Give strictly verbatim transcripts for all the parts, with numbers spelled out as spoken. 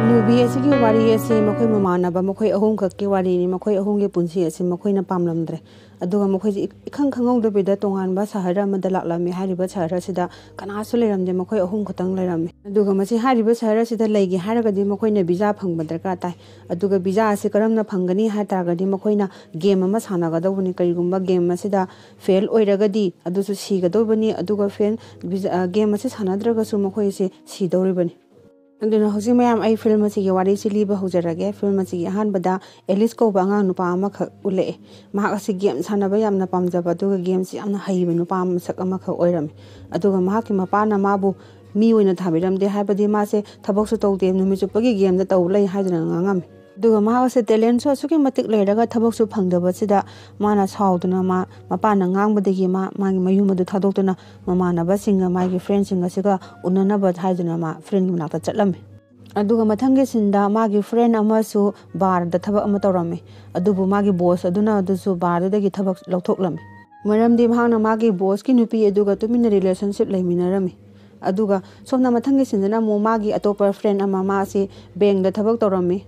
ꯍꯅꯨꯕꯤ ꯑꯁꯤꯒꯤ ꯋꯥꯔꯤ ꯑꯁꯤ ꯃꯈꯣꯏ ꯃꯃꯥꯟꯅꯕ ꯃꯈꯣꯏ ꯑꯍꯨꯝꯈꯛꯀꯤ ꯋꯥꯔꯤꯅꯤ꯫ ꯃꯈꯣꯏ ꯑꯍꯨꯝꯒꯤ ꯄꯨꯟꯁꯤ ꯑꯁꯤ ꯃꯈꯣꯏꯅ ꯄꯥꯝꯂꯝꯗ꯭ꯔꯦ꯫ ꯑꯗꯨꯒ ꯃꯈꯣꯏꯁꯦ ꯏ- ꯏꯈꯪ ꯈꯪꯍꯧꯗꯕꯤꯗ ꯇꯣꯉꯥꯟꯕ ꯁꯍꯔ ꯑꯃꯗ ꯂꯥꯛꯂꯝꯃꯤ꯫ ꯍꯥꯏꯔꯤꯕ ꯁꯍꯔ ꯑꯁꯤꯗ ꯀꯅꯥꯁꯨ ꯂꯩꯔꯝꯗꯦ, ꯃꯈꯣꯏ ꯑꯍꯨꯝ ꯈꯛꯇꯪ ꯂꯩꯔꯝꯃꯤ꯫ ꯑꯗꯨꯒ ꯃꯁꯤ ꯍꯥꯏꯔꯤꯕ ꯁꯍꯔ ꯑꯁꯤꯗ ꯂꯩꯒꯦ ꯍꯥꯏꯔꯒꯗꯤ ꯃꯈꯣꯏꯅ ꯚꯤꯖꯥ ꯐꯪꯕ ꯗꯔꯀꯥꯔ ꯇꯥꯏ꯫ ꯑꯗꯨꯒ ꯚꯤꯖꯥ ꯑꯁꯤ ꯀꯔꯝꯅ ꯐꯪꯒꯅꯤ ꯍꯥꯏ ꯇꯥꯔꯒꯗꯤ ꯃꯈꯣꯏꯅ ꯒꯦꯝ ꯑꯃ ꯁꯥꯟꯅꯒꯗꯧꯕꯅꯤ꯫ ꯀꯔꯤꯒꯨꯝꯕ ꯒꯦꯝ ꯑꯁꯤꯗ ꯐꯦꯜ ꯑꯣꯏꯔꯒꯗꯤ ꯑꯗꯨꯁꯨ ꯁꯤꯒꯗꯧꯕꯅꯤ꯫ ꯑꯗꯨꯒ ꯐꯦꯜ ꯚꯤꯖꯥ- ꯑ, ꯒꯦꯝ ꯑꯁꯤ ꯁꯥꯟꯅꯗ꯭ꯔꯒꯁꯨ ꯃꯈꯣꯏ ꯑꯁꯤ ꯁꯤꯗꯧꯔꯤꯕꯅꯤ꯫ ꯑꯗꯨꯅ ꯍꯧꯖꯤꯛ ꯃꯌꯥꯝ, ꯑꯩ ꯐꯤꯂꯝ ꯑꯁꯤꯒꯤ ꯋꯥꯔꯤꯁꯤ ꯂꯤꯕ ꯍꯧꯖꯔꯒꯦ꯫ ꯐꯤꯂꯝ ꯑꯁꯤꯒꯤ ꯑꯍꯥꯟꯕꯗ ꯑꯦꯂꯤꯁ ꯀꯧꯕ ꯑꯉꯥꯡ ꯅꯨꯄꯥ ꯑꯃꯈꯛ ꯎꯠꯂꯛꯑꯦ꯫ ꯃꯍꯥꯛ ꯑꯁꯤ ꯒꯦꯝ ꯁꯥꯟꯅꯕ ꯌꯥꯝꯅ ꯄꯥꯝꯖꯕ, ꯑꯗꯨꯒ ꯒꯦꯝꯁꯤ ꯌꯥꯝꯅ ꯍꯩꯕ ꯅꯨꯄꯥ ꯃꯁꯛ ꯑꯃꯈꯛ ꯑꯣꯏꯔꯝꯃꯤ꯫ ꯑꯗꯨꯒ ꯃꯍꯥꯛꯀꯤ ꯃꯄꯥꯅ ꯃꯥꯕꯨ ꯃꯤ ꯑꯣꯏꯅ ꯊꯥꯕꯤꯔꯝꯗꯦ, ꯍꯥꯏꯕꯗꯤ ꯃꯥꯁꯦ ꯊꯕꯛꯁꯨ ꯇꯧꯗꯦ, ꯅꯨꯃꯤꯠ ꯆꯨꯞꯄꯒꯤ ꯒꯦꯝꯗ ꯇꯧ ꯂꯩ ꯍꯥꯏꯗꯨꯅ ꯉꯥꯡꯉꯝꯃꯤ꯫ ꯑꯗꯨꯒ ꯃꯍꯥꯛ ꯑꯁꯦ ꯇꯦꯂꯦꯟꯁꯨ ꯑꯁꯨꯛꯀꯤ ꯃꯇꯤꯛ ꯂꯩꯔꯒ ꯊꯕꯛꯁꯨ ꯐꯪꯗꯕꯁꯤꯗ ꯃꯥꯅ ꯁꯥꯎꯗꯨꯅ ꯃꯥ ꯃꯄꯥꯅ ꯉꯥꯡꯕꯗꯒꯤ ꯃꯥ ꯃꯥꯒꯤ ꯃꯌꯨꯝ ꯑꯗꯨ ꯊꯥꯗꯣꯛꯇꯨꯅ ꯃꯃꯥꯟꯅꯕꯁꯤꯡꯒ ꯃꯥꯒꯤ ꯐ꯭ꯔꯦꯟꯁꯤꯡ ꯑꯁꯤꯒ ꯎꯅꯅꯕ ꯍꯥꯏꯗꯨꯅ ꯃꯥ ꯐ꯭ꯔꯦꯟꯒꯤ ꯃꯅꯥꯛꯇ ꯆꯠꯂꯝꯃꯤ꯫ ꯑꯗꯨꯒ ꯃꯊꯪꯒꯤ ꯁꯤꯟꯗ ꯃꯥꯒꯤ ꯐ꯭ꯔꯦꯟ ꯑꯃꯁꯨ ꯕꯥꯔꯗ ꯊꯕꯛ ꯑꯃ ꯇꯧꯔꯝꯃꯤ꯫ ꯑꯗꯨꯕꯨ ꯃꯥꯒꯤ ꯕꯣꯁ ꯑꯗꯨꯅ ꯑꯗꯨꯁꯨ ꯕꯥꯔꯗꯨꯗꯒꯤ ꯊꯕꯛ ꯂꯧꯊꯣꯛꯂꯝꯃꯤ꯫ ꯃꯔꯝꯗꯤ ꯃꯍꯥꯛꯅ ꯃꯥꯒꯤ ꯕꯣꯁꯀꯤ ꯅꯨꯄꯤ ꯑꯗꯨꯒ ꯇꯨꯃꯤꯟꯅ ꯔꯤꯂꯦꯁꯟꯁꯤꯞ ꯂꯩꯃꯤꯟꯅꯔꯝꯃꯤ꯫ ꯑꯗꯨꯒ ꯁꯣꯝꯅ ꯃꯊꯪꯒꯤ ꯁꯤꯟꯗꯅ ꯑꯃꯨꯛ ꯃꯥꯒꯤ ꯑꯇꯣꯞꯄ ꯐ꯭ꯔꯦꯟ ꯑꯃ, ꯃꯥꯁꯤ ꯕꯦꯡꯗ ꯊꯕꯛ ꯇꯧꯔꯝꯃꯤ꯫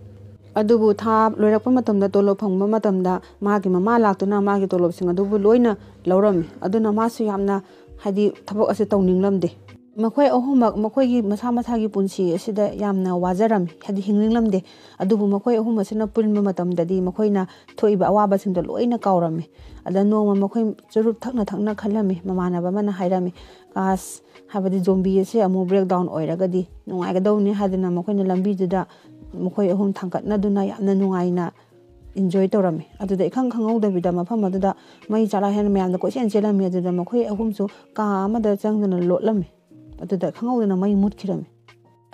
ꯑꯗꯨꯕꯨ ꯊꯥ ꯂꯣꯏꯔꯛꯄ ꯃꯇꯝꯗ, ꯇꯣꯂꯣꯞ ꯐꯪꯕ ꯃꯇꯝꯗ ꯃꯥꯒꯤ ꯃꯃꯥ ꯂꯥꯛꯇꯨꯅ ꯃꯥꯒꯤ ꯇꯣꯂꯣꯞꯁꯤꯡ ꯑꯗꯨꯕꯨ ꯂꯣꯏꯅ ꯂꯧꯔꯝꯃꯤ꯫ ꯑꯗꯨꯅ ꯃꯥꯁꯨ ꯌꯥꯝꯅ, ꯍꯥꯏꯗꯤ, ꯊꯕꯛ ꯑꯁꯤ ꯇꯧꯅꯤꯡꯂꯝꯗꯦ꯫ ꯃꯈꯣꯏ ꯑꯍꯨꯝꯃꯛ ꯃꯈꯣꯏꯒꯤ ꯃꯁꯥ ꯃꯁꯥꯒꯤ ꯄꯨꯟꯁꯤ ꯑꯁꯤꯗ ꯌꯥꯝꯅ ꯋꯥꯖꯔꯝꯃꯤ, ꯍꯥꯏꯗꯤ ꯍꯤꯡꯅꯤꯡꯂꯝꯗꯦ꯫ ꯑꯗꯨꯕꯨ ꯃꯈꯣꯏ ꯑꯍꯨꯝ ꯑꯁꯤꯅ ꯄꯨꯟꯕ ꯃꯇꯝꯗꯗꯤ ꯃꯈꯣꯏꯅ ꯊꯣꯛꯏꯕ ꯑꯋꯥꯕꯁꯤꯡꯗꯣ ꯂꯣꯏꯅ ꯀꯥꯎꯔꯝꯃꯤ꯫ ꯑꯗ ꯅꯣꯡꯃ ꯃꯈꯣꯏ ꯆꯨꯔꯨꯞ ꯊꯛꯅ ꯊꯛꯅ ꯈꯜꯂꯝꯃꯤ꯫ ꯃꯃꯥꯟꯅꯕ ꯑꯃꯅ ꯍꯥꯏꯔꯝꯃꯤ, "ꯀꯥꯁ, ꯍꯥꯏꯕꯗꯤ ꯖꯣꯝꯕꯤ ꯑꯁꯤ ꯑꯃꯨꯛ ꯕ꯭ꯔꯦꯛ ꯗꯥꯎꯟ ꯑꯣꯏꯔꯒꯗꯤ ꯅꯨꯡꯉꯥꯏꯒꯗꯧꯅꯤ" ꯍꯥꯏꯗꯅ ꯃꯈꯣꯏꯅ ꯂꯝꯕꯤꯗꯨꯗ ꯃꯈꯣꯏ ꯑꯍꯨꯝ ꯊꯥꯡꯒꯠꯅꯗꯨꯅ ꯌꯥꯝꯅ ꯅꯨꯡꯉꯥꯏꯅ ꯏꯟꯖꯣꯏ ꯇꯧꯔꯝꯃꯤ꯫ ꯑꯗꯨꯗ ꯏꯈꯪ ꯈꯪꯍꯧꯗꯕꯤꯗ ꯃꯐꯝ ꯑꯗꯨꯗ ꯃꯩ ꯆꯥꯂꯥ ꯍꯦꯟꯅ ꯃꯌꯥꯝꯗ ꯀꯣꯏꯆꯦꯟ ꯆꯦꯜꯂꯝꯃꯤ꯫ ꯑꯗꯨꯗ ꯃꯈꯣꯏ ꯑꯍꯨꯝꯁꯨ ꯀꯥ ꯑꯃꯗ ꯆꯪꯗꯨꯅ ꯂꯣꯠꯂꯝꯃꯤ꯫ ꯑꯗꯨꯗ ꯈꯪꯍꯧꯗꯅ ꯃꯩ ꯃꯨꯠꯈꯤꯔꯝꯃꯤ꯫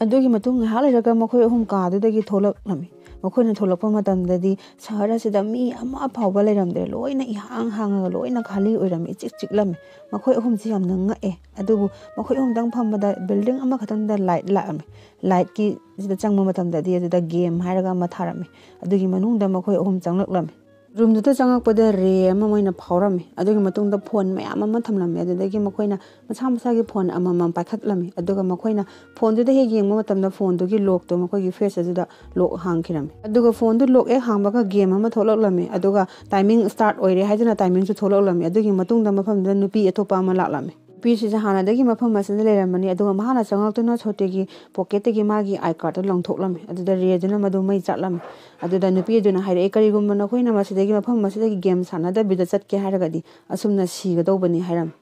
ꯑꯗꯨꯒꯤ ꯃꯇꯨꯡ ꯉꯥꯏꯍꯥꯛ ꯂꯩꯔꯒ ꯃꯈꯣꯏ ꯑꯍꯨꯝ ꯀꯥꯗꯨꯗꯒꯤ ꯊꯣꯛꯂꯛꯂꯝꯃꯤ꯫ ꯃꯈꯣꯏꯅ ꯊꯣꯛꯂꯛꯄ ꯃꯇꯝꯗꯗꯤ ꯁꯍꯔ ꯑꯁꯤꯗ ꯃꯤ ꯑꯃ ꯐꯥꯎꯕ ꯂꯩꯔꯝꯗꯦ꯫ ꯂꯣꯏꯅ ꯏꯍꯥꯡ ꯍꯥꯡꯉꯒ ꯂꯣꯏꯅ ꯈꯥꯂꯤ ꯑꯣꯏꯔꯝꯃꯤ, ꯏꯆꯤꯛ ꯆꯤꯛꯂꯝꯃꯤ꯫ ꯃꯈꯣꯏ ꯑꯍꯨꯝꯁꯤ ꯌꯥꯝꯅ ꯉꯛꯑꯦ꯫ ꯑꯗꯨꯕꯨ ꯃꯈꯣꯏ ꯑꯍꯨꯝꯗꯪ ꯐꯝꯕꯗ ꯕꯤꯜꯗꯤꯡ ꯑꯃꯈꯛꯇꯪꯗ ꯂꯥꯏꯠ ꯂꯥꯛꯑꯝꯃꯤ꯫ ꯂꯥꯏꯠꯀꯤ ꯁꯤꯗ ꯆꯪꯕ ꯃꯇꯝꯗꯗꯤ ꯑꯗꯨꯗ ꯒꯦꯝ ꯍꯥꯏꯔꯒ ꯑꯃ ꯊꯥꯔꯝꯃꯤ꯫ ꯑꯗꯨꯒꯤ ꯃꯅꯨꯡꯗ ꯃꯈꯣꯏ ꯑꯍꯨꯝ ꯆꯪꯂꯛꯂꯝꯃꯤ꯫ ꯔꯨꯝꯗꯨꯗ ꯆꯪꯉꯛꯄꯗ ꯔꯦ ꯑꯃ ꯃꯣꯏꯅ ꯐꯥꯎꯔꯝꯃꯤ꯫ ꯑꯗꯨꯒꯤ ꯃꯇꯨꯡꯗ ꯐꯣꯟ ꯃꯌꯥꯝ ꯑꯃ ꯊꯝꯂꯝꯃꯤ꯫ ꯑꯗꯨꯗꯒꯤ ꯃꯈꯣꯏꯅ ꯃꯁꯥ ꯃꯁꯥꯒꯤ ꯐꯣꯟ ꯑꯃꯃꯝ ꯄꯥꯏꯈꯠꯂꯝꯃꯤ꯫ ꯑꯗꯨꯒ ꯃꯈꯣꯏꯅ ꯐꯣꯟꯗꯨꯗ ꯍꯦꯛ ꯌꯦꯡꯕ ꯃꯇꯝꯗ ꯐꯣꯟꯗꯨꯒꯤ ꯂꯣꯛꯇꯣ ꯃꯈꯣꯏꯒꯤ ꯐꯦꯁ ꯑꯗꯨꯗ ꯂꯣꯛ ꯍꯥꯡꯈꯤꯔꯝꯃꯤ꯫ ꯑꯗꯨꯒ ꯐꯣꯟꯗꯨ ꯂꯣꯛ ꯍꯦꯛ ꯍꯥꯡꯕꯒ ꯒꯦꯝ ꯑꯃ ꯊꯣꯛꯂꯛꯂꯝꯃꯤ꯫ ꯑꯗꯨꯒ ꯇꯥꯏꯃꯤꯡ ꯁ꯭ꯇꯥꯔꯠ ꯑꯣꯏꯔꯦ ꯍꯥꯏꯗꯨꯅ ꯇꯥꯏꯃꯤꯡꯁꯨ ꯊꯣꯛꯂꯛꯂꯝꯃꯤ꯫ ꯑꯗꯨꯒꯤ ꯃꯇꯨꯡꯗ ꯃꯐꯝꯗꯨꯗ ꯅꯨꯄꯤ ꯑꯇꯣꯞꯄ ꯑꯃ ꯂꯥꯛꯂꯝꯃꯤ꯫ ꯅꯨꯄꯤꯁꯤꯁꯨ ꯍꯥꯟꯅꯗꯒꯤ ꯃꯐꯝ ꯑꯁꯤꯗ ꯂꯩꯔꯝꯕꯅꯤ꯫ ꯑꯗꯨꯒ ꯃꯍꯥꯛꯅ ꯆꯪꯂꯛꯇꯨꯅ ꯁꯣꯇꯦꯒꯤ ꯄꯣꯀꯦꯠꯇꯒꯤ ꯃꯥꯒꯤ ꯑꯥꯏ ꯀꯥꯔꯠꯇꯨ ꯂꯪꯊꯣꯛꯂꯝꯃꯤ꯫ ꯑꯗꯨꯗ ꯔꯦꯗꯨꯅ ꯃꯗꯨ ꯃꯩ ꯆꯥꯛꯂꯝꯃꯤ꯫ ꯑꯗꯨꯗ ꯅꯨꯄꯤ ꯑꯗꯨꯅ ꯍꯥꯏꯔꯛꯏ, "ꯀꯔꯤꯒꯨꯝꯕ ꯅꯈꯣꯏꯅ ꯃꯁꯤꯗꯒꯤ, ꯃꯐꯝ ꯑꯁꯤꯗꯒꯤ ꯒꯦꯝ ꯁꯥꯟꯅꯗꯕꯤꯗ ꯆꯠꯀꯦ ꯍꯥꯏꯔꯒꯗꯤ ꯑꯁꯨꯝꯅ ꯁꯤꯒꯗꯧꯕꯅꯤ" ꯍꯥꯏꯔꯝꯃꯤ꯫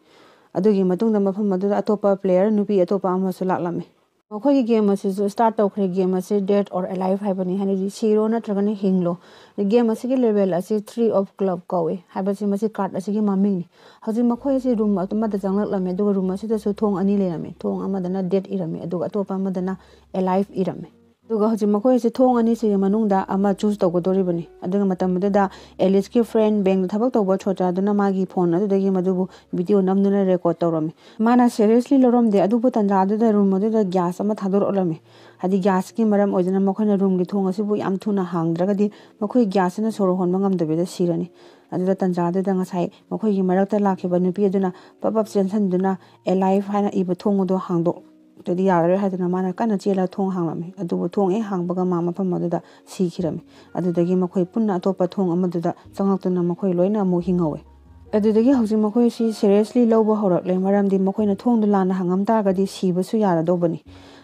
ꯑꯗꯨꯒꯤ ꯃꯇꯨꯡꯗ ꯃꯐꯝ ꯑꯗꯨꯗ ꯑꯇꯣꯞꯄ ꯄ꯭ꯂꯦꯌꯔ ꯅꯨꯄꯤ ꯑꯇꯣꯞꯄ ꯑꯃꯁꯨ ꯂꯥꯛꯂꯝꯃꯤ꯫ ꯃꯈꯣꯏꯒꯤ ꯒꯦꯝ ꯑꯁꯤꯁꯨ ꯁ꯭ꯇꯥꯔꯠ ꯇꯧꯈ꯭ꯔꯦ꯫ ꯒꯦꯝ ꯑꯁꯤ Dead or Alive ꯍꯥꯏꯕꯅꯤ, ꯍꯥꯏꯕꯗꯤ ꯁꯤꯔꯣ ꯅꯠꯇ꯭ꯔꯒꯅ ꯍꯤꯡꯂꯣ꯫ ꯒꯦꯝ ꯑꯁꯤꯒꯤ ꯂꯦꯚꯦꯜ ꯑꯁꯤ Three of Club ꯀꯧꯏ꯫ ꯍꯥꯏꯕꯁꯤ ꯃꯁꯤ ꯀꯥꯔꯠ ꯑꯁꯤꯒꯤ ꯃꯃꯤꯡꯅꯤ꯫ ꯍꯧꯖꯤꯛ ꯃꯈꯣꯏ ꯑꯁꯤ ꯔꯨꯝ ꯑꯃꯗ ꯆꯪꯂꯛꯂꯝꯃꯤ, ꯑꯗꯨꯒ ꯔꯨꯝ ꯑꯁꯤꯗꯁꯨ ꯊꯣꯡ ꯑꯅꯤ ꯂꯩꯔꯝꯃꯤ꯫ ꯊꯣꯡ ꯑꯃꯗꯅ Dead ꯏꯔꯝꯃꯤ, ꯑꯗꯨꯒ ꯑꯇꯣꯞꯄ ꯑꯃꯗꯅ Alive ꯏꯔꯝꯃꯤ꯫ ꯑꯗꯨꯒ ꯍꯧꯖꯤꯛ ꯃꯈꯣꯏ ꯑꯁꯤ ꯊꯣꯡ ꯑꯅꯤꯁꯤꯒꯤ ꯃꯅꯨꯡꯗ ꯑꯃ ꯆꯨꯁ ꯇꯧꯒꯗꯧꯔꯤꯕꯅꯤ꯫ ꯑꯗꯨꯒ ꯃꯇꯝ ꯑꯗꯨꯗ ꯑꯦꯂꯤꯁꯀꯤ ꯐ꯭ꯔꯦꯟ, ꯕꯦꯡꯗ ꯊꯕꯛ ꯇꯧꯕ ꯁꯣꯇꯥꯗꯨꯅ ꯃꯥꯒꯤ ꯐꯣꯟ ꯑꯗꯨꯗꯒꯤ ꯃꯗꯨꯕꯨ ꯚꯤꯗꯤꯑꯣ ꯅꯝꯗꯨꯅ ꯔꯦꯀꯣꯔꯗ ꯇꯧꯔꯝꯃꯤ꯫ ꯃꯥꯅ ꯁꯦꯔꯤꯌꯁꯂꯤ ꯂꯧꯔꯝꯗꯦ, ꯑꯗꯨꯕꯨ ꯇꯟꯖꯥ ꯑꯗꯨꯗ ꯔꯨꯝ ꯑꯗꯨꯗ ꯒ꯭ꯌꯥꯁ ꯑꯃ ꯊꯥꯗꯣꯔꯛꯂꯝꯃꯤ꯫ ꯍꯥꯏꯗꯤ ꯒ꯭ꯌꯥꯁꯀꯤ ꯃꯔꯝ ꯑꯣꯏꯗꯨꯅ ꯃꯈꯣꯏꯅ ꯔꯨꯝꯒꯤ ꯊꯣꯡ ꯑꯁꯤꯕꯨ ꯌꯥꯝ ꯊꯨꯅ ꯍꯥꯡꯗ꯭ꯔꯒꯗꯤ ꯃꯈꯣꯏ ꯒ꯭ꯌꯥꯁꯁꯤꯅ ꯁꯣꯔ ꯍꯣꯟꯕ ꯉꯝꯗꯕꯤꯗ ꯁꯤꯔꯅꯤ꯫ ꯑꯗꯨꯗ ꯇꯟꯖꯥ ꯑꯗꯨꯗ ꯉꯁꯥꯏ ꯃꯈꯣꯏꯒꯤ ꯃꯔꯛꯇ ꯂꯥꯛꯈꯤꯕ ꯅꯨꯄꯤ ꯑꯗꯨꯅ ꯄꯞ ꯄꯞ ꯆꯦꯟꯁꯤꯟꯗꯨꯅ "Alive" ꯍꯥꯏꯅ ꯏꯕ ꯊꯣꯡ ꯑꯗꯨ ꯍꯥꯡꯗꯣꯛꯇ꯭ꯔꯗꯤ ꯌꯥꯔꯔꯣꯏ ꯍꯥꯏꯗꯨꯅ ꯃꯥꯅ ꯀꯟꯅ ꯆꯦꯜꯂꯒ ꯊꯣꯡ ꯍꯥꯡꯂꯝꯃꯤ꯫ ꯑꯗꯨꯕꯨ ꯊꯣꯡ ꯍꯦꯛ ꯍꯥꯡꯕꯒ ꯃꯥ ꯃꯐꯝ ꯑꯗꯨꯗ ꯁꯤꯈꯤꯔꯝꯃꯤ꯫ ꯑꯗꯨꯗꯒꯤ ꯃꯈꯣꯏ ꯄꯨꯟꯅ ꯑꯇꯣꯞꯄ ꯊꯣꯡ ꯑꯃꯗꯨꯗ ꯆꯪꯂꯛꯇꯨꯅ ꯃꯈꯣꯏ ꯂꯣꯏꯅ ꯑꯃꯨꯛ ꯍꯤꯡꯍꯧꯋꯦ꯫ ꯑꯗꯨꯗꯒꯤ ꯍꯧꯖꯤꯛ ꯃꯈꯣꯏꯁꯤ ꯁꯦꯔꯤꯌꯁꯂꯤ ꯂꯧꯕ ꯍꯧꯔꯛꯂꯦ, ꯃꯔꯝꯗꯤ ꯃꯈꯣꯏꯅ ꯊꯣꯡꯗꯨ ꯂꯥꯟꯅ ꯍꯥꯡꯉꯝ ꯇꯥꯔꯒꯗꯤ ꯁꯤꯕꯁꯨ ꯌꯥꯔꯗꯧꯕꯅꯤ꯫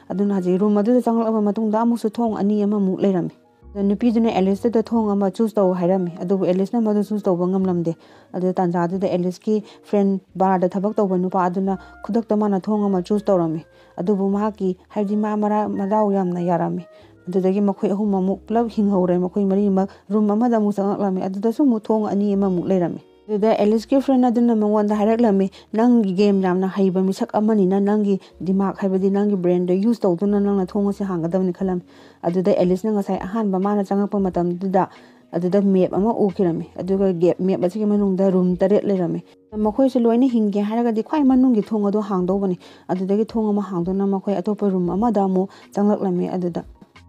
ꯑꯗꯨꯅ ꯍꯧꯖꯤꯛ ꯔꯨꯝ ꯑꯗꯨꯗ ꯆꯪꯂꯛꯂꯕ ꯃꯇꯨꯡꯗ ꯑꯃꯨꯛꯁꯨ ꯊꯣꯡ ꯑꯅꯤ ꯑꯃꯃꯨꯛ ꯂꯩꯔꯝꯃꯤ꯫ ꯑꯗ ꯅꯨꯄꯤꯗꯨꯅ ꯑꯦꯂꯤꯁꯇꯨꯗ ꯊꯣꯡ ꯑꯃ ꯆꯨꯁ ꯇꯧ ꯍꯥꯏꯔꯝꯃꯤ, ꯑꯗꯨꯕꯨ ꯑꯦꯂꯤꯁꯅ ꯃꯗꯨ ꯆꯨꯁ ꯇꯧꯕ ꯉꯝꯂꯝꯗꯦ꯫ ꯑꯗꯨ ꯇꯥꯟꯖꯥꯗꯨꯗ ꯑꯦꯂꯤꯁꯀꯤ ꯐ꯭ꯔꯦꯟ, ꯕꯥꯔꯗ ꯊꯕꯛ ꯇꯧꯕ ꯅꯨꯄꯥ ꯑꯗꯨꯅ ꯈꯨꯗꯛꯇ ꯃꯥꯅ ꯊꯣꯡ ꯑꯃ ꯆꯨꯁ ꯇꯧꯔꯝꯃꯤ꯫ ꯑꯗꯨꯕꯨ ꯃꯍꯥꯛꯀꯤ, ꯍꯥꯏꯕꯗꯤ ꯃꯥ ꯃꯔꯥ-, ꯃꯗꯥꯎ ꯌꯥꯝꯅ ꯌꯥꯔꯝꯃꯤ꯫ ꯑꯗꯨꯗꯒꯤ ꯃꯈꯣꯏ ꯑꯍꯨꯝ ꯑꯃꯨꯛ ꯄꯨꯂꯞ ꯍꯤꯡꯍꯧꯔꯦ꯫ ꯃꯈꯣꯏ ꯃꯔꯤꯃꯛ ꯔꯨꯝ ꯑꯃꯗ ꯑꯃꯨꯛ ꯆꯪꯂꯛꯂꯝꯃꯤ꯫ ꯑꯗꯨꯗꯁꯨ ꯑꯃꯨꯛ ꯊꯣꯡ ꯑꯅꯤ ꯑꯃꯃꯨꯛ ꯂꯩꯔꯝꯃꯤ꯫ ꯑꯗꯨꯗ ꯑꯦꯂꯤꯁꯀꯤ ꯐ꯭ꯔꯦꯟ ꯑꯗꯨꯅ ꯃꯉꯣꯟꯗ ꯍꯥꯏꯔꯛꯂꯝꯃꯤ, "ꯅꯪꯒꯤ ꯒꯦꯝ ꯌꯥꯝꯅ ꯍꯩꯕ ꯃꯤꯁꯛ ꯑꯃꯅꯤꯅ ꯅꯪꯒꯤ ꯗꯤꯃꯥꯛ, ꯍꯥꯏꯕꯗꯤ ꯅꯪꯒꯤ ꯕ꯭ꯔꯦꯟꯗꯣ ꯌꯨꯁ ꯇꯧꯗꯨꯅ ꯅꯪꯅ ꯊꯣꯡ ꯑꯁꯤ ꯍꯥꯡꯒꯗꯕꯅꯤ" ꯈꯜꯂꯝꯃꯤ꯫ ꯑꯗꯨꯗ ꯑꯦꯂꯤꯁꯅ ꯉꯁꯥꯏ ꯑꯍꯥꯟꯕ ꯃꯥꯅ ꯆꯪꯉꯛꯄ ꯃꯇꯝꯗꯨꯗ ꯑꯗꯨꯗ ꯃꯦꯞ ꯑꯃ ꯎꯈꯤꯔꯝꯃꯤ꯫ ꯑꯗꯨꯒ ꯒꯦꯞ, ꯃꯦꯞ ꯑꯁꯤꯒꯤ ꯃꯅꯨꯡꯗ ꯔꯨꯝ ꯇꯔꯦꯠ ꯂꯩꯔꯝꯃꯤ꯫ ꯃꯈꯣꯏꯁꯦ ꯂꯣꯏꯅ ꯍꯤꯡꯒꯦ ꯍꯥꯏꯔꯒꯗꯤ ꯈ꯭ꯋꯥꯏ ꯃꯅꯨꯡꯒꯤ ꯊꯣꯡ ꯑꯗꯨ ꯍꯥꯡꯗꯧꯕꯅꯤ꯫ ꯑꯗꯨꯗꯒꯤ ꯊꯣꯡ ꯑꯃ ꯍꯥꯡꯗꯨꯅ ꯃꯈꯣꯏ ꯑꯇꯣꯞꯄ ꯔꯨꯝ ꯑꯃꯗ ꯑꯃꯨꯛ ꯆꯪꯂꯛꯂꯝꯃꯤ꯫ ꯑꯗꯨꯗ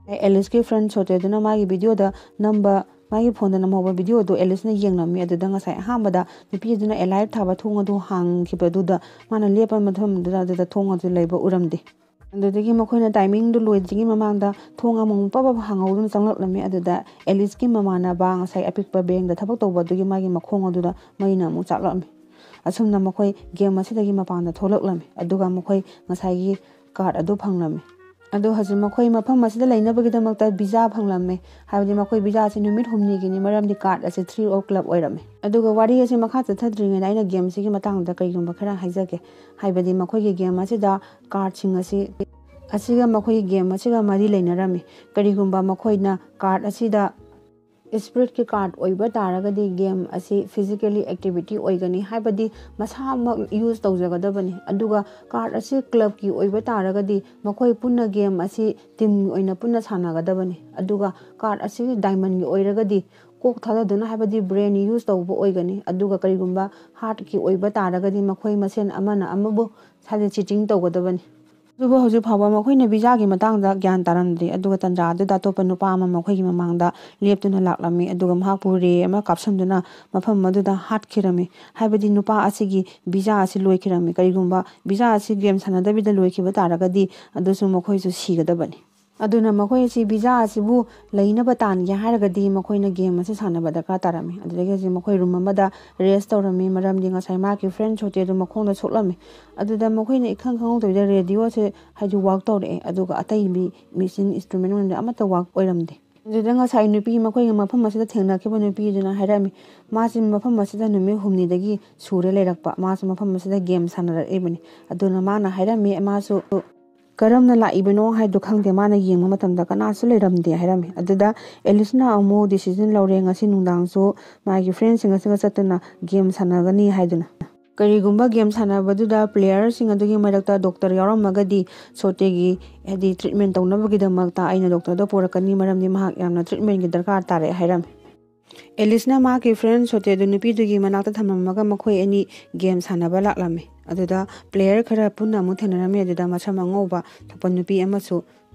ꯑꯦꯂꯤꯁꯀꯤ ꯐ꯭ꯔꯦꯟ ꯁꯣꯇꯦꯗꯨꯅ ꯃꯥꯒꯤ ꯚꯤꯗꯤꯑꯣꯗ ꯅꯝꯕ ꯃꯥꯒꯤ ꯐꯣꯟꯗ ꯅꯝꯍꯧꯕ ꯚꯤꯗꯤꯑꯣꯗꯣ ꯑꯦꯂꯤꯁꯅ ꯌꯦꯡꯂꯝꯃꯤ꯫ ꯑꯗꯨꯗ ꯉꯁꯥꯏ ꯑꯍꯥꯟꯕꯗ ꯅꯨꯄꯤ ꯑꯗꯨꯅ ꯑꯦꯂꯥꯏꯠ ꯊꯥꯕ ꯊꯣꯡ ꯑꯗꯨ ꯍꯥꯡꯈꯤꯕꯗꯨꯗ ꯃꯥꯅ ꯂꯦꯞꯄ ꯃꯐꯝꯗꯨꯗ ꯑꯗꯨꯗ ꯊꯣꯡ ꯑꯗꯨ ꯂꯩꯕ ꯎꯔꯝꯗꯦ꯫ ꯑꯗꯨꯗꯒꯤ ꯃꯈꯣꯏꯅ ꯇꯥꯏꯃꯤꯡꯗꯨ ꯂꯣꯏꯗ꯭ꯔꯤꯉꯩ ꯃꯃꯥꯡꯗ ꯊꯣꯡ ꯑꯃꯃꯨꯛ ꯄꯕ ꯍꯥꯡꯍꯧꯗꯨꯅ ꯆꯪꯂꯛꯂꯝꯃꯤ꯫ ꯑꯗꯨꯗ ꯑꯦꯂꯤꯁꯀꯤ ꯃꯃꯥꯟꯅꯕ ꯉꯁꯥꯏ ꯑꯄꯤꯛꯄ ꯕꯦꯡꯗ ꯊꯕꯛ ꯇꯧꯕ ꯑꯗꯨꯒꯤ ꯃꯥꯒꯤ ꯃꯈꯣꯡ ꯑꯗꯨꯗ ꯃꯩꯅ ꯑꯃꯨꯛ ꯆꯥꯛꯂꯛꯑꯝꯃꯤ꯫ ꯑꯁꯨꯝꯅ ꯃꯈꯣꯏ ꯒꯦꯝ ꯑꯁꯤꯗꯒꯤ ꯃꯄꯥꯟꯗ ꯊꯣꯛꯂꯛꯂꯝꯃꯤ꯫ ꯑꯗꯨꯒ ꯃꯈꯣꯏ ꯉꯁꯥꯏꯒꯤ ꯀꯥꯔꯠ ꯑꯗꯨ ꯐꯪꯂꯝꯃꯤ꯫ ꯑꯗꯣ ꯍꯧꯖꯤꯛ ꯃꯈꯣꯏ ꯃꯐꯝ ꯑꯁꯤꯗ ꯂꯩꯅꯕꯒꯤꯗꯃꯛꯇ ꯚꯤꯖꯥ ꯐꯪꯂꯝꯃꯤ꯫ ꯍꯥꯏꯕꯗꯤ ꯃꯈꯣꯏ ꯚꯤꯖꯥꯁꯤ ꯅꯨꯃꯤꯠ ꯍꯨꯝꯅꯤꯒꯤꯅꯤ, ꯃꯔꯝꯗꯤ ꯀꯥꯔꯠ ꯑꯁꯤ ꯊ꯭ꯔꯤ ꯑꯣ ꯀ꯭ꯂꯕ ꯑꯣꯏꯔꯝꯃꯤ꯫ ꯑꯗꯨꯒ ꯋꯥꯔꯤ ꯑꯁꯤ ꯃꯈꯥ ꯆꯠꯊꯗ꯭ꯔꯤꯉꯩꯗ ꯑꯩꯅ ꯒꯦꯝꯁꯤꯒꯤ ꯃꯇꯥꯡꯗ ꯀꯔꯤꯒꯨꯝꯕ ꯈꯔ ꯍꯥꯏꯖꯒꯦ꯫ ꯍꯥꯏꯕꯗꯤ ꯃꯈꯣꯏꯒꯤ ꯒꯦꯝ ꯑꯁꯤꯗ ꯀꯥꯔꯠꯁꯤꯡ ꯑꯁꯤ, ꯑꯁꯤꯒ ꯃꯈꯣꯏꯒꯤ ꯒꯦꯝ ꯑꯁꯤꯒ ꯃꯔꯤ ꯂꯩꯅꯔꯝꯃꯤ꯫ ꯀꯔꯤꯒꯨꯝꯕ ꯃꯈꯣꯏꯅ ꯀꯥꯔꯠ ꯑꯁꯤꯗ ꯏꯁꯄꯤꯔꯤꯠꯀꯤ ꯀꯥꯔꯠ ꯑꯣꯏꯕ ꯇꯥꯔꯒꯗꯤ ꯒꯦꯝ ꯑꯁꯤ ꯐꯤꯖꯤꯀꯦꯂꯤ ꯑꯦꯛꯇꯤꯚꯤꯇꯤ ꯑꯣꯏꯒꯅꯤ, ꯍꯥꯏꯕꯗꯤ ꯃꯁꯥꯃꯛ ꯌꯨꯁ ꯇꯧꯖꯒꯗꯕꯅꯤ꯫ ꯑꯗꯨꯒ ꯀꯥꯔꯠ ꯑꯁꯤ ꯀ꯭ꯂꯕꯀꯤ ꯑꯣꯏꯕ ꯇꯥꯔꯒꯗꯤ ꯃꯈꯣꯏ ꯄꯨꯟꯅ ꯒꯦꯝ ꯑꯁꯤ ꯇꯤꯝ ꯑꯣꯏꯅ ꯄꯨꯟꯅ ꯁꯥꯟꯅꯒꯗꯕꯅꯤ꯫ ꯑꯗꯨꯒ ꯀꯥꯔꯠ ꯑꯁꯤ ꯗꯥꯏꯃꯟꯒꯤ ꯑꯣꯏꯔꯒꯗꯤ ꯀꯣꯛ ꯊꯥꯗꯗꯨꯅ, ꯍꯥꯏꯕꯗꯤ ꯕ꯭ꯔꯦꯟ ꯌꯨꯁ ꯇꯧꯕ ꯑꯣꯏꯒꯅꯤ꯫ ꯑꯗꯨꯒ ꯀꯔꯤꯒꯨꯝꯕ ꯍꯥꯔꯠꯀꯤ ꯑꯣꯏꯕ ꯇꯥꯔꯒꯗꯤ ꯃꯈꯣꯏ ꯃꯁꯦꯟ ꯑꯃꯅ ꯑꯃꯕꯨ ꯁꯥꯏꯗ ꯆꯤꯇꯤꯡ ꯇꯧꯒꯗꯕꯅꯤ꯫ ꯑꯗꯨꯕꯨ ꯍꯧꯖꯤꯛ ꯐꯥꯎꯕ ꯃꯈꯣꯏꯅ ꯚꯤꯖꯥꯒꯤ ꯃꯇꯥꯡꯗ ꯒ꯭ꯌꯥꯟ ꯇꯥꯔꯝꯗꯦ꯫ ꯑꯗꯨꯒ ꯇꯟꯖꯥ ꯑꯗꯨꯗ ꯑꯇꯣꯞꯄ ꯅꯨꯄꯥ ꯑꯃ ꯃꯈꯣꯏꯒꯤ ꯃꯃꯥꯡꯗ ꯂꯦꯞꯇꯨꯅ ꯂꯥꯛꯂꯝꯃꯤ꯫ ꯑꯗꯨꯒ ꯃꯍꯥꯛꯄꯨ ꯔꯦ ꯑꯃ ꯀꯥꯞꯁꯤꯟꯗꯨꯅ ꯃꯐꯝ ꯑꯗꯨꯗ ꯍꯥꯠꯈꯤꯔꯝꯃꯤ꯫ ꯍꯥꯏꯕꯗꯤ ꯅꯨꯄꯥ ꯑꯁꯤꯒꯤ ꯚꯤꯖꯥ ꯑꯁꯤ ꯂꯣꯏꯈꯤꯔꯝꯃꯤ꯫ ꯀꯔꯤꯒꯨꯝꯕ ꯚꯤꯖꯥ ꯑꯁꯤ ꯒꯦꯝ ꯁꯥꯟꯅꯗꯕꯤꯗ ꯂꯣꯏꯈꯤꯕ ꯇꯥꯔꯒꯗꯤ ꯑꯗꯨꯁꯨ ꯃꯈꯣꯏꯁꯨ ꯁꯤꯒꯗꯕꯅꯤ꯫ ꯑꯗꯨꯅ ꯃꯈꯣꯏ ꯑꯁꯤ ꯚꯤꯖꯥ ꯑꯁꯤꯕꯨ ꯂꯩꯅꯕ ꯇꯥꯟꯒꯦ ꯍꯥꯏꯔꯒꯗꯤ ꯃꯈꯣꯏꯅ ꯒꯦꯝ ꯑꯁꯤ ꯁꯥꯟꯅꯕ ꯗꯔꯀꯥꯔ ꯇꯥꯔꯝꯃꯤ꯫ ꯑꯗꯨꯗꯒꯤ ꯍꯧꯖꯤꯛ ꯃꯈꯣꯏ ꯔꯨꯝ ꯑꯃꯗ ꯔꯦꯁ ꯇꯧꯔꯝꯃꯤ, ꯃꯔꯝꯗꯤ ꯉꯁꯥꯏ ꯃꯍꯥꯛꯀꯤ ꯐ꯭ꯔꯦꯟ ꯁꯣꯇꯦꯗꯨ ꯃꯈꯣꯡꯗ ꯁꯣꯛꯂꯝꯃꯤ꯫ ꯑꯗꯨꯗ ꯃꯈꯣꯏꯅ ꯏꯈꯪ ꯈꯪꯍꯧꯗꯕꯤꯗ ꯔꯦꯗꯤꯑꯣꯁꯦ, ꯍꯥꯏꯗꯤ, ꯋꯥꯛ ꯇꯧꯔꯛꯑꯦ, ꯑꯗꯨꯒ ꯑꯇꯩ ꯃꯤ ꯃꯦꯆꯤꯟ ꯏꯟꯁꯇ꯭ꯔꯨꯃꯦꯟ ꯑꯣꯏꯅ ꯑꯃꯠꯇ ꯋꯥꯛ ꯑꯣꯏꯔꯝꯗꯦ꯫ ꯑꯗꯨꯗ ꯉꯁꯥꯏ ꯅꯨꯄꯤ, ꯃꯈꯣꯏꯒꯤ ꯃꯐꯝ ꯑꯁꯤꯗ ꯊꯦꯡꯅꯈꯤꯕ ꯅꯨꯄꯤꯗꯨꯅ ꯍꯥꯏꯔꯝꯃꯤ, ꯃꯥꯁꯤ ꯃꯐꯝ ꯑꯁꯤꯗ ꯅꯨꯃꯤꯠ ꯍꯨꯝꯅꯤꯗꯒꯤ ꯁꯨꯔꯦ ꯂꯩꯔꯛꯄ, ꯃꯥꯁꯨ ꯃꯐꯝ ꯑꯁꯤꯗ ꯒꯦꯝ ꯁꯥꯟꯅꯔꯛꯏꯕꯅꯤ꯫ ꯑꯗꯨꯅ ꯃꯥꯅ ꯍꯥꯏꯔꯝꯃꯤ, ꯃꯥꯁꯨ ꯀꯔꯝꯅ ꯂꯥꯛꯏꯕꯅꯣ ꯍꯥꯏꯗꯨ ꯈꯪꯗꯦ, ꯃꯥꯅ ꯌꯦꯡꯕ ꯃꯇꯝꯗ ꯀꯅꯥꯁꯨ ꯂꯩꯔꯝꯗꯦ ꯍꯥꯏꯔꯝꯃꯤ꯫ ꯑꯗꯨꯗ ꯑꯦꯂꯤꯁꯅ ꯑꯃꯨꯛ ꯗꯤꯁꯤꯖꯟ ꯂꯧꯔꯦ, ꯉꯁꯤ ꯅꯨꯡꯗꯥꯡꯁꯨ ꯃꯥꯒꯤ ꯐ꯭ꯔꯦꯟꯁꯤꯡ ꯑꯁꯤꯒ ꯆꯠꯇꯨꯅ ꯒꯦꯝ ꯁꯥꯟꯅꯒꯅꯤ ꯍꯥꯏꯗꯨꯅ꯫ ꯀꯔꯤꯒꯨꯝꯕ ꯒꯦꯝ ꯁꯥꯟꯅꯕꯗꯨꯗ ꯄ꯭ꯂꯦꯌꯔꯁꯤꯡ ꯑꯗꯨꯒꯤ ꯃꯔꯛꯇ ꯗꯣꯛꯇꯔ ꯌꯥꯎꯔꯝꯃꯒꯗꯤ ꯁꯣꯇꯦꯒꯤ, ꯍꯥꯏꯗꯤ, ꯇ꯭ꯔꯤꯠꯃꯦꯟ ꯇꯧꯅꯕꯒꯤꯗꯃꯛꯇ ꯑꯩꯅ ꯗꯣꯛꯇꯔꯗ ꯄꯨꯔꯛꯀꯅꯤ, ꯃꯔꯝꯗꯤ ꯃꯍꯥꯛ ꯌꯥꯝꯅ ꯇ꯭ꯔꯤꯠꯃꯦꯟꯒꯤ ꯗꯔꯀꯥꯔ ꯇꯥꯔꯦ ꯍꯥꯏꯔꯝꯃꯤ꯫ ꯑꯦꯂꯤꯁꯅ ꯃꯍꯥꯛꯀꯤ ꯐ꯭ꯔꯦꯟ ꯁꯣꯇꯦꯗꯨ ꯅꯨꯄꯤꯗꯨꯒꯤ ꯃꯅꯥꯛꯇ ꯊꯝꯂꯝꯃꯒ ꯃꯈꯣꯏ ꯑꯅꯤ ꯒꯦꯝ ꯁꯥꯟꯅꯕ ꯂꯥꯛꯂꯝꯃꯤ꯫ ꯑꯗꯨꯗ ꯄ꯭ꯂꯦꯌꯔ ꯈꯔ ꯄꯨꯟꯅ ꯑꯃꯨꯛ ꯊꯦꯡꯅꯔꯝꯃꯤ꯫ ꯑꯗꯨꯗ ꯃꯁꯝ ꯑꯉꯧꯕ ꯊꯣꯛꯄ ꯅꯨꯄꯤ ꯑꯃꯁꯨ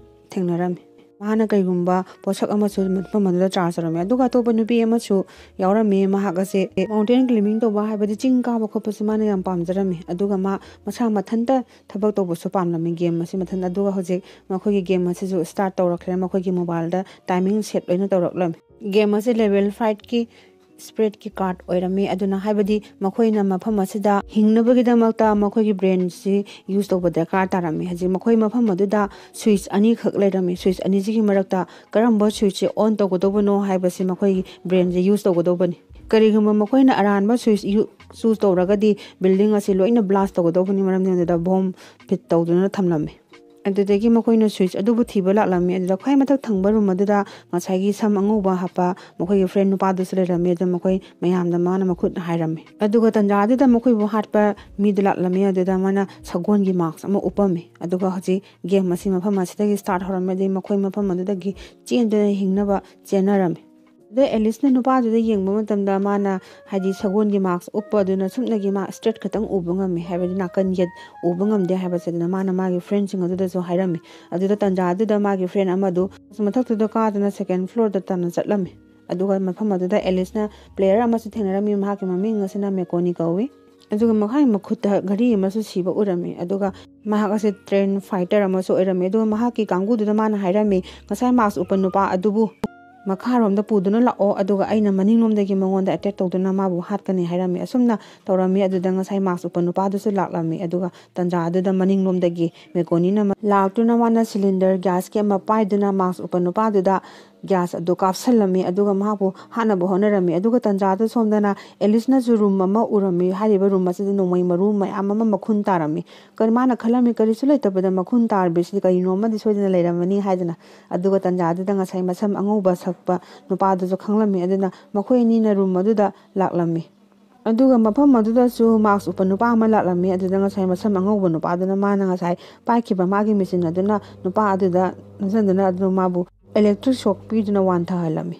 ꯊꯦꯡꯅꯔꯝꯃꯤ꯫ ꯃꯍꯥꯛꯅ ꯀꯩꯒꯨꯝꯕ ꯄꯣꯠꯁꯛ ꯑꯃꯁꯨ ꯃꯐꯝ ꯑꯗꯨꯗ ꯆꯥꯔꯖ ꯇꯧꯔꯝꯃꯤ꯫ ꯑꯗꯨꯒ ꯑꯇꯣꯞꯄ ꯅꯨꯄꯤ ꯑꯃꯁꯨ ꯌꯥꯎꯔꯝꯃꯤ꯫ ꯃꯍꯥꯛ ꯑꯁꯦ ꯃꯥꯎꯟꯇꯦꯟ ꯀ꯭ꯂꯥꯏꯝꯕꯤꯡ ꯇꯧꯕ, ꯍꯥꯏꯕꯗꯤ ꯆꯤꯡ ꯀꯥꯕ ꯈꯣꯠꯄꯁꯦ ꯃꯥꯅ ꯌꯥꯝ ꯄꯥꯝꯖꯔꯝꯃꯤ꯫ ꯑꯗꯨꯒ ꯃꯥ ꯃꯁꯥ ꯃꯊꯟꯇ ꯊꯕꯛ ꯇꯧꯕꯁꯨ ꯄꯥꯝꯂꯝꯃꯤ ꯒꯦꯝ ꯑꯁꯤ ꯃꯊꯟꯇ꯫ ꯑꯗꯨꯒ ꯍꯧꯖꯤꯛ ꯃꯈꯣꯏꯒꯤ ꯒꯦꯝ ꯑꯁꯤꯁꯨ ꯁ꯭ꯇꯥꯔꯠ ꯇꯧꯔꯛꯈ꯭ꯔꯦ꯫ ꯃꯈꯣꯏꯒꯤ ꯃꯣꯕꯥꯏꯜꯗ ꯇꯥꯏꯃꯤꯡ ꯁꯦꯠ ꯂꯣꯏꯅ ꯇꯧꯔꯛꯂꯝꯃꯤ꯫ ꯒꯦꯝ ꯑꯁꯤ ꯂꯦꯚꯦꯜ ꯐꯥꯏꯚꯀꯤ ꯁ꯭ꯄ꯭ꯔꯤꯠꯀꯤ ꯀꯥꯔꯠ ꯑꯣꯏꯔꯝꯃꯤ꯫ ꯑꯗꯨꯅ ꯍꯥꯏꯕꯗꯤ ꯃꯈꯣꯏꯅ ꯃꯐꯝ ꯑꯁꯤꯗ ꯍꯤꯡꯅꯕꯒꯤꯗꯃꯛꯇ ꯃꯈꯣꯏꯒꯤ ꯕ꯭ꯔꯦꯟꯁꯤ ꯌꯨꯁ ꯇꯧꯕ ꯗꯔꯀꯥꯔ ꯇꯥꯔꯝꯃꯤ꯫ ꯍꯧꯖꯤꯛ ꯃꯈꯣꯏ ꯃꯐꯝ ꯑꯗꯨꯗ ꯁ꯭ꯋꯤꯆ ꯑꯅꯤꯈꯛ ꯂꯩꯔꯝꯃꯤ꯫ ꯁ꯭ꯋꯤꯆ ꯑꯅꯤꯁꯤꯒꯤ ꯃꯔꯛꯇ ꯀꯔꯝꯕ ꯁ꯭ꯋꯤꯆꯁꯦ ꯑꯣꯟ ꯇꯧꯒꯗꯧꯕꯅꯣ ꯍꯥꯏꯕꯁꯤ ꯃꯈꯣꯏꯒꯤ ꯕ꯭ꯔꯦꯟꯁꯦ ꯌꯨꯁ ꯇꯧꯒꯗꯧꯕꯅꯤ꯫ ꯀꯔꯤꯒꯨꯝꯕ ꯃꯈꯣꯏꯅ ꯑꯔꯥꯟꯕ ꯁ꯭ꯋꯤꯆ ꯌꯨ-, ꯆꯨꯁ ꯇꯧꯔꯒꯗꯤ ꯕꯤꯜꯗꯤꯡ ꯑꯁꯤ ꯂꯣꯏꯅ ꯕ꯭ꯂꯥꯁ ꯇꯧꯒꯗꯧꯕꯅꯤ, ꯃꯔꯝꯗꯤ ꯑꯗꯨꯗ ꯕꯣꯝ ꯐꯤꯠ ꯇꯧꯗꯨꯅ ꯊꯝꯂꯝꯃꯤ꯫ ꯑꯗꯨꯗꯒꯤ ꯃꯈꯣꯏꯅ ꯁ꯭ꯋꯤꯆ ꯑꯗꯨꯕꯨ ꯊꯤꯕ ꯂꯥꯛꯂꯝꯃꯤ꯫ ꯑꯗꯨꯗ ꯈ꯭ꯋꯥꯏ ꯃꯊꯛ ꯊꯪꯕ ꯔꯨꯝ ꯑꯗꯨꯗ ꯉꯁꯥꯏꯒꯤ ꯁꯝ ꯑꯉꯧꯕ ꯍꯥꯞꯄ ꯃꯈꯣꯏꯒꯤ ꯐ꯭ꯔꯦꯟ ꯅꯨꯄꯥꯗꯨꯁꯨ ꯂꯩꯔꯝꯃꯤ꯫ ꯑꯗꯨ ꯃꯈꯣꯏ ꯃꯌꯥꯝꯗ ꯃꯥꯅ ꯃꯈꯨꯠ ꯍꯥꯏꯔꯝꯃꯤ꯫ ꯑꯗꯨꯒ ꯇꯟꯖꯥ ꯑꯗꯨꯗ ꯃꯈꯣꯏꯕꯨ ꯍꯥꯠꯄ ꯃꯤꯗꯨ ꯂꯥꯛꯂꯝꯃꯤ꯫ ꯑꯗꯨꯗ ꯃꯥꯅ ꯁꯒꯣꯜꯒꯤ ꯃꯥꯛꯁ ꯑꯃ ꯎꯞꯄꯝꯃꯤ꯫ ꯑꯗꯨꯒ ꯍꯧꯖꯤꯛ ꯒꯦꯝ ꯑꯁꯤ ꯃꯐꯝ ꯑꯁꯤꯗꯒꯤ ꯁ꯭ꯇꯥꯔꯠ ꯍꯧꯔꯝꯃꯤ꯫ ꯑꯗꯩ ꯃꯈꯣꯏ ꯃꯐꯝ ꯑꯗꯨꯗꯒꯤ ꯆꯦꯟꯗꯨꯅ ꯍꯤꯡꯅꯕ ꯆꯦꯟꯅꯔꯝꯃꯤ꯫ ꯑꯗꯩ ꯑꯦꯂꯤꯁꯅ ꯅꯨꯄꯥꯗꯨꯗ ꯌꯦꯡꯕ ꯃꯇꯝꯗ ꯃꯥꯅ, ꯍꯥꯏꯗꯤ, ꯁꯒꯣꯜꯒꯤ ꯃꯥꯛꯁ ꯎꯞꯄ ꯑꯗꯨꯅ ꯁꯨꯞꯅꯒꯤ ꯃꯥ ꯁ꯭ꯇ꯭ꯔꯦꯠ ꯈꯛꯇꯪ ꯎꯕ ꯉꯝꯃꯤ, ꯍꯥꯏꯕꯗꯤ ꯅꯥꯀꯟ ꯌꯦꯠ ꯎꯕ ꯉꯝꯗꯦ ꯍꯥꯏꯕꯁꯦ꯫ ꯑꯗꯨꯅ ꯃꯥꯅ ꯃꯥꯒꯤ ꯐ꯭ꯔꯦꯟꯁꯤꯡ ꯑꯗꯨꯗꯁꯨ ꯍꯥꯏꯔꯝꯃꯤ꯫ ꯑꯗꯨꯗ ꯇꯟꯖꯥ ꯑꯗꯨꯗ ꯃꯥꯒꯤ ꯐ꯭ꯔꯦꯟ ꯑꯃꯗꯨ ꯃꯊꯛꯇꯨꯗ ꯀꯥꯗꯨꯅ ꯁꯦꯀꯦꯟ ꯐ꯭ꯂꯣꯔꯗ ꯇꯥꯟꯅ ꯆꯠꯂꯝꯃꯤ꯫ ꯑꯗꯨꯒ ꯃꯐꯝ ꯑꯗꯨꯗ ꯑꯦꯂꯤꯁꯅ ꯄ꯭ꯂꯦꯌꯔ ꯑꯃꯁꯨ ꯊꯦꯡꯅꯔꯝꯃꯤ, ꯃꯍꯥꯛꯀꯤ ꯃꯃꯤꯡ ꯑꯁꯤꯅ ꯃꯦꯀꯣꯅꯤ ꯀꯧꯏ꯫ ꯑꯗꯨꯒ ꯃꯈꯥꯒꯤ ꯃꯈꯨꯠꯇ ꯘꯔꯤ ꯑꯃꯁꯨ ꯁꯤꯕ ꯎꯔꯝꯃꯤ꯫ ꯑꯗꯨꯒ ꯃꯍꯥꯛ ꯑꯁꯦ ꯇ꯭ꯔꯦꯟ ꯐꯥꯏꯇꯔ ꯑꯃꯁꯨ ꯑꯣꯏꯔꯝꯃꯤ꯫ ꯑꯗꯨꯒ ꯃꯍꯥꯛꯀꯤ ꯀꯥꯡꯕꯨꯗꯨꯗ ꯃꯥꯅ ꯍꯥꯏꯔꯝꯃꯤ, "ꯉꯁꯥꯏ ꯃꯥꯛꯁ ꯎꯞꯄ ꯅꯨꯄꯥ ꯑꯗꯨꯕꯨ ꯃꯈꯥꯔꯣꯝꯗ ꯄꯨꯗꯨꯅ ꯂꯥꯛꯑꯣ, ꯑꯗꯨꯒ ꯑꯩꯅ ꯃꯅꯤꯡꯂꯣꯝꯗꯒꯤ ꯃꯉꯣꯟꯗ ꯑꯦꯇꯦꯛ ꯇꯧꯗꯨꯅ ꯃꯥꯕꯨ ꯍꯥꯠꯀꯅꯤ" ꯍꯥꯏꯔꯝꯃꯤ꯫ ꯑꯁꯨꯝꯅ ꯇꯧꯔꯝꯃꯤ꯫ ꯑꯗꯨꯗ ꯉꯁꯥꯏ ꯃꯥꯛꯁ ꯎꯞꯄ ꯅꯨꯄꯥꯗꯨꯁꯨ ꯂꯥꯛꯂꯝꯃꯤ꯫ ꯑꯗꯨꯒ ꯇꯟꯖꯥ ꯑꯗꯨꯗ ꯃꯅꯤꯡꯂꯣꯝꯗꯒꯤ ꯃꯦꯀꯣꯅꯤꯅ ꯃ-, ꯂꯥꯛꯇꯨꯅ ꯃꯥꯅ ꯁꯤꯂꯤꯟꯗꯔ ꯒ꯭ꯌꯥꯁꯀꯤ ꯑꯃ ꯄꯥꯏꯗꯨꯅ ꯃꯥꯛꯁ ꯎꯞꯄ ꯅꯨꯄꯥꯗꯨꯗ ꯒ꯭ꯌꯥꯁ ꯑꯗꯨ ꯀꯥꯞꯁꯜꯂꯝꯃꯤ꯫ ꯑꯗꯨꯒ ꯃꯍꯥꯛꯄꯨ ꯍꯥꯠꯅꯕ ꯍꯣꯠꯅꯔꯝꯃꯤ꯫ ꯑꯗꯨꯒ ꯇꯟꯖꯥꯗꯨ ꯁꯣꯝꯗꯅ ꯑꯦꯂꯤꯁꯅꯁꯨ ꯔꯨꯝ ꯑꯃ ꯎꯔꯝꯃꯤ꯫ ꯍꯥꯏꯔꯤꯕ ꯔꯨꯝ ꯑꯁꯤꯗ ꯅꯣꯡꯃꯩ ꯃꯔꯨ ꯃꯌꯥꯝ ꯑꯃ ꯃꯈꯨꯟ ꯇꯥꯔꯝꯃꯤ꯫ ꯀꯔꯤ, ꯃꯥꯅ ꯈꯜꯂꯝꯃꯤ, "ꯀꯔꯤꯁꯨ ꯂꯩꯇꯕꯗ ꯃꯈꯨꯟ ꯇꯥꯔꯤꯕꯁꯤꯗꯤ ꯀꯔꯤꯅꯣ ꯑꯃꯗꯤ ꯁꯣꯏꯗꯅ ꯂꯩꯔꯝꯃꯅꯤ" ꯍꯥꯏꯗꯅ꯫ ꯑꯗꯨꯒ ꯇꯟꯖꯥꯗꯨꯗ ꯉꯁꯥꯏ ꯃꯁꯝ ꯑꯉꯧꯕ ꯁꯛꯄ ꯅꯨꯄꯥꯗꯨꯁꯨ ꯈꯪꯂꯝꯃꯤ꯫ ꯑꯗꯨꯅ ꯃꯈꯣꯏ ꯑꯅꯤꯅ ꯔꯨꯝ ꯑꯗꯨꯗ ꯂꯥꯛꯂꯝꯃꯤ꯫ ꯑꯗꯨꯒ ꯃꯐꯝ ꯑꯗꯨꯗꯁꯨ ꯃꯥꯛꯁ ꯎꯞꯄ ꯅꯨꯄꯥ ꯑꯃ ꯂꯥꯛꯂꯝꯃꯤ꯫ ꯑꯗꯨꯗ ꯉꯁꯥꯏ ꯃꯁꯝ ꯑꯉꯧꯕ ꯅꯨꯄꯥꯗꯨꯅ ꯃꯥꯅ ꯉꯁꯥꯏ ꯄꯥꯏꯈꯤꯕ ꯃꯥꯒꯤ ꯃꯦꯆꯤꯟ ꯑꯗꯨꯅ ꯅꯨꯄꯥ ꯑꯗꯨꯗ ꯅꯝꯁꯤꯟꯗꯨꯅ ꯑꯗꯨ ꯃꯥꯕꯨ ꯏꯂꯦꯛꯇ꯭ꯔꯤꯛ ꯁꯣꯛ ꯄꯤꯗꯨꯅ ꯋꯥꯟꯊꯍꯜꯂꯝꯃꯤ꯫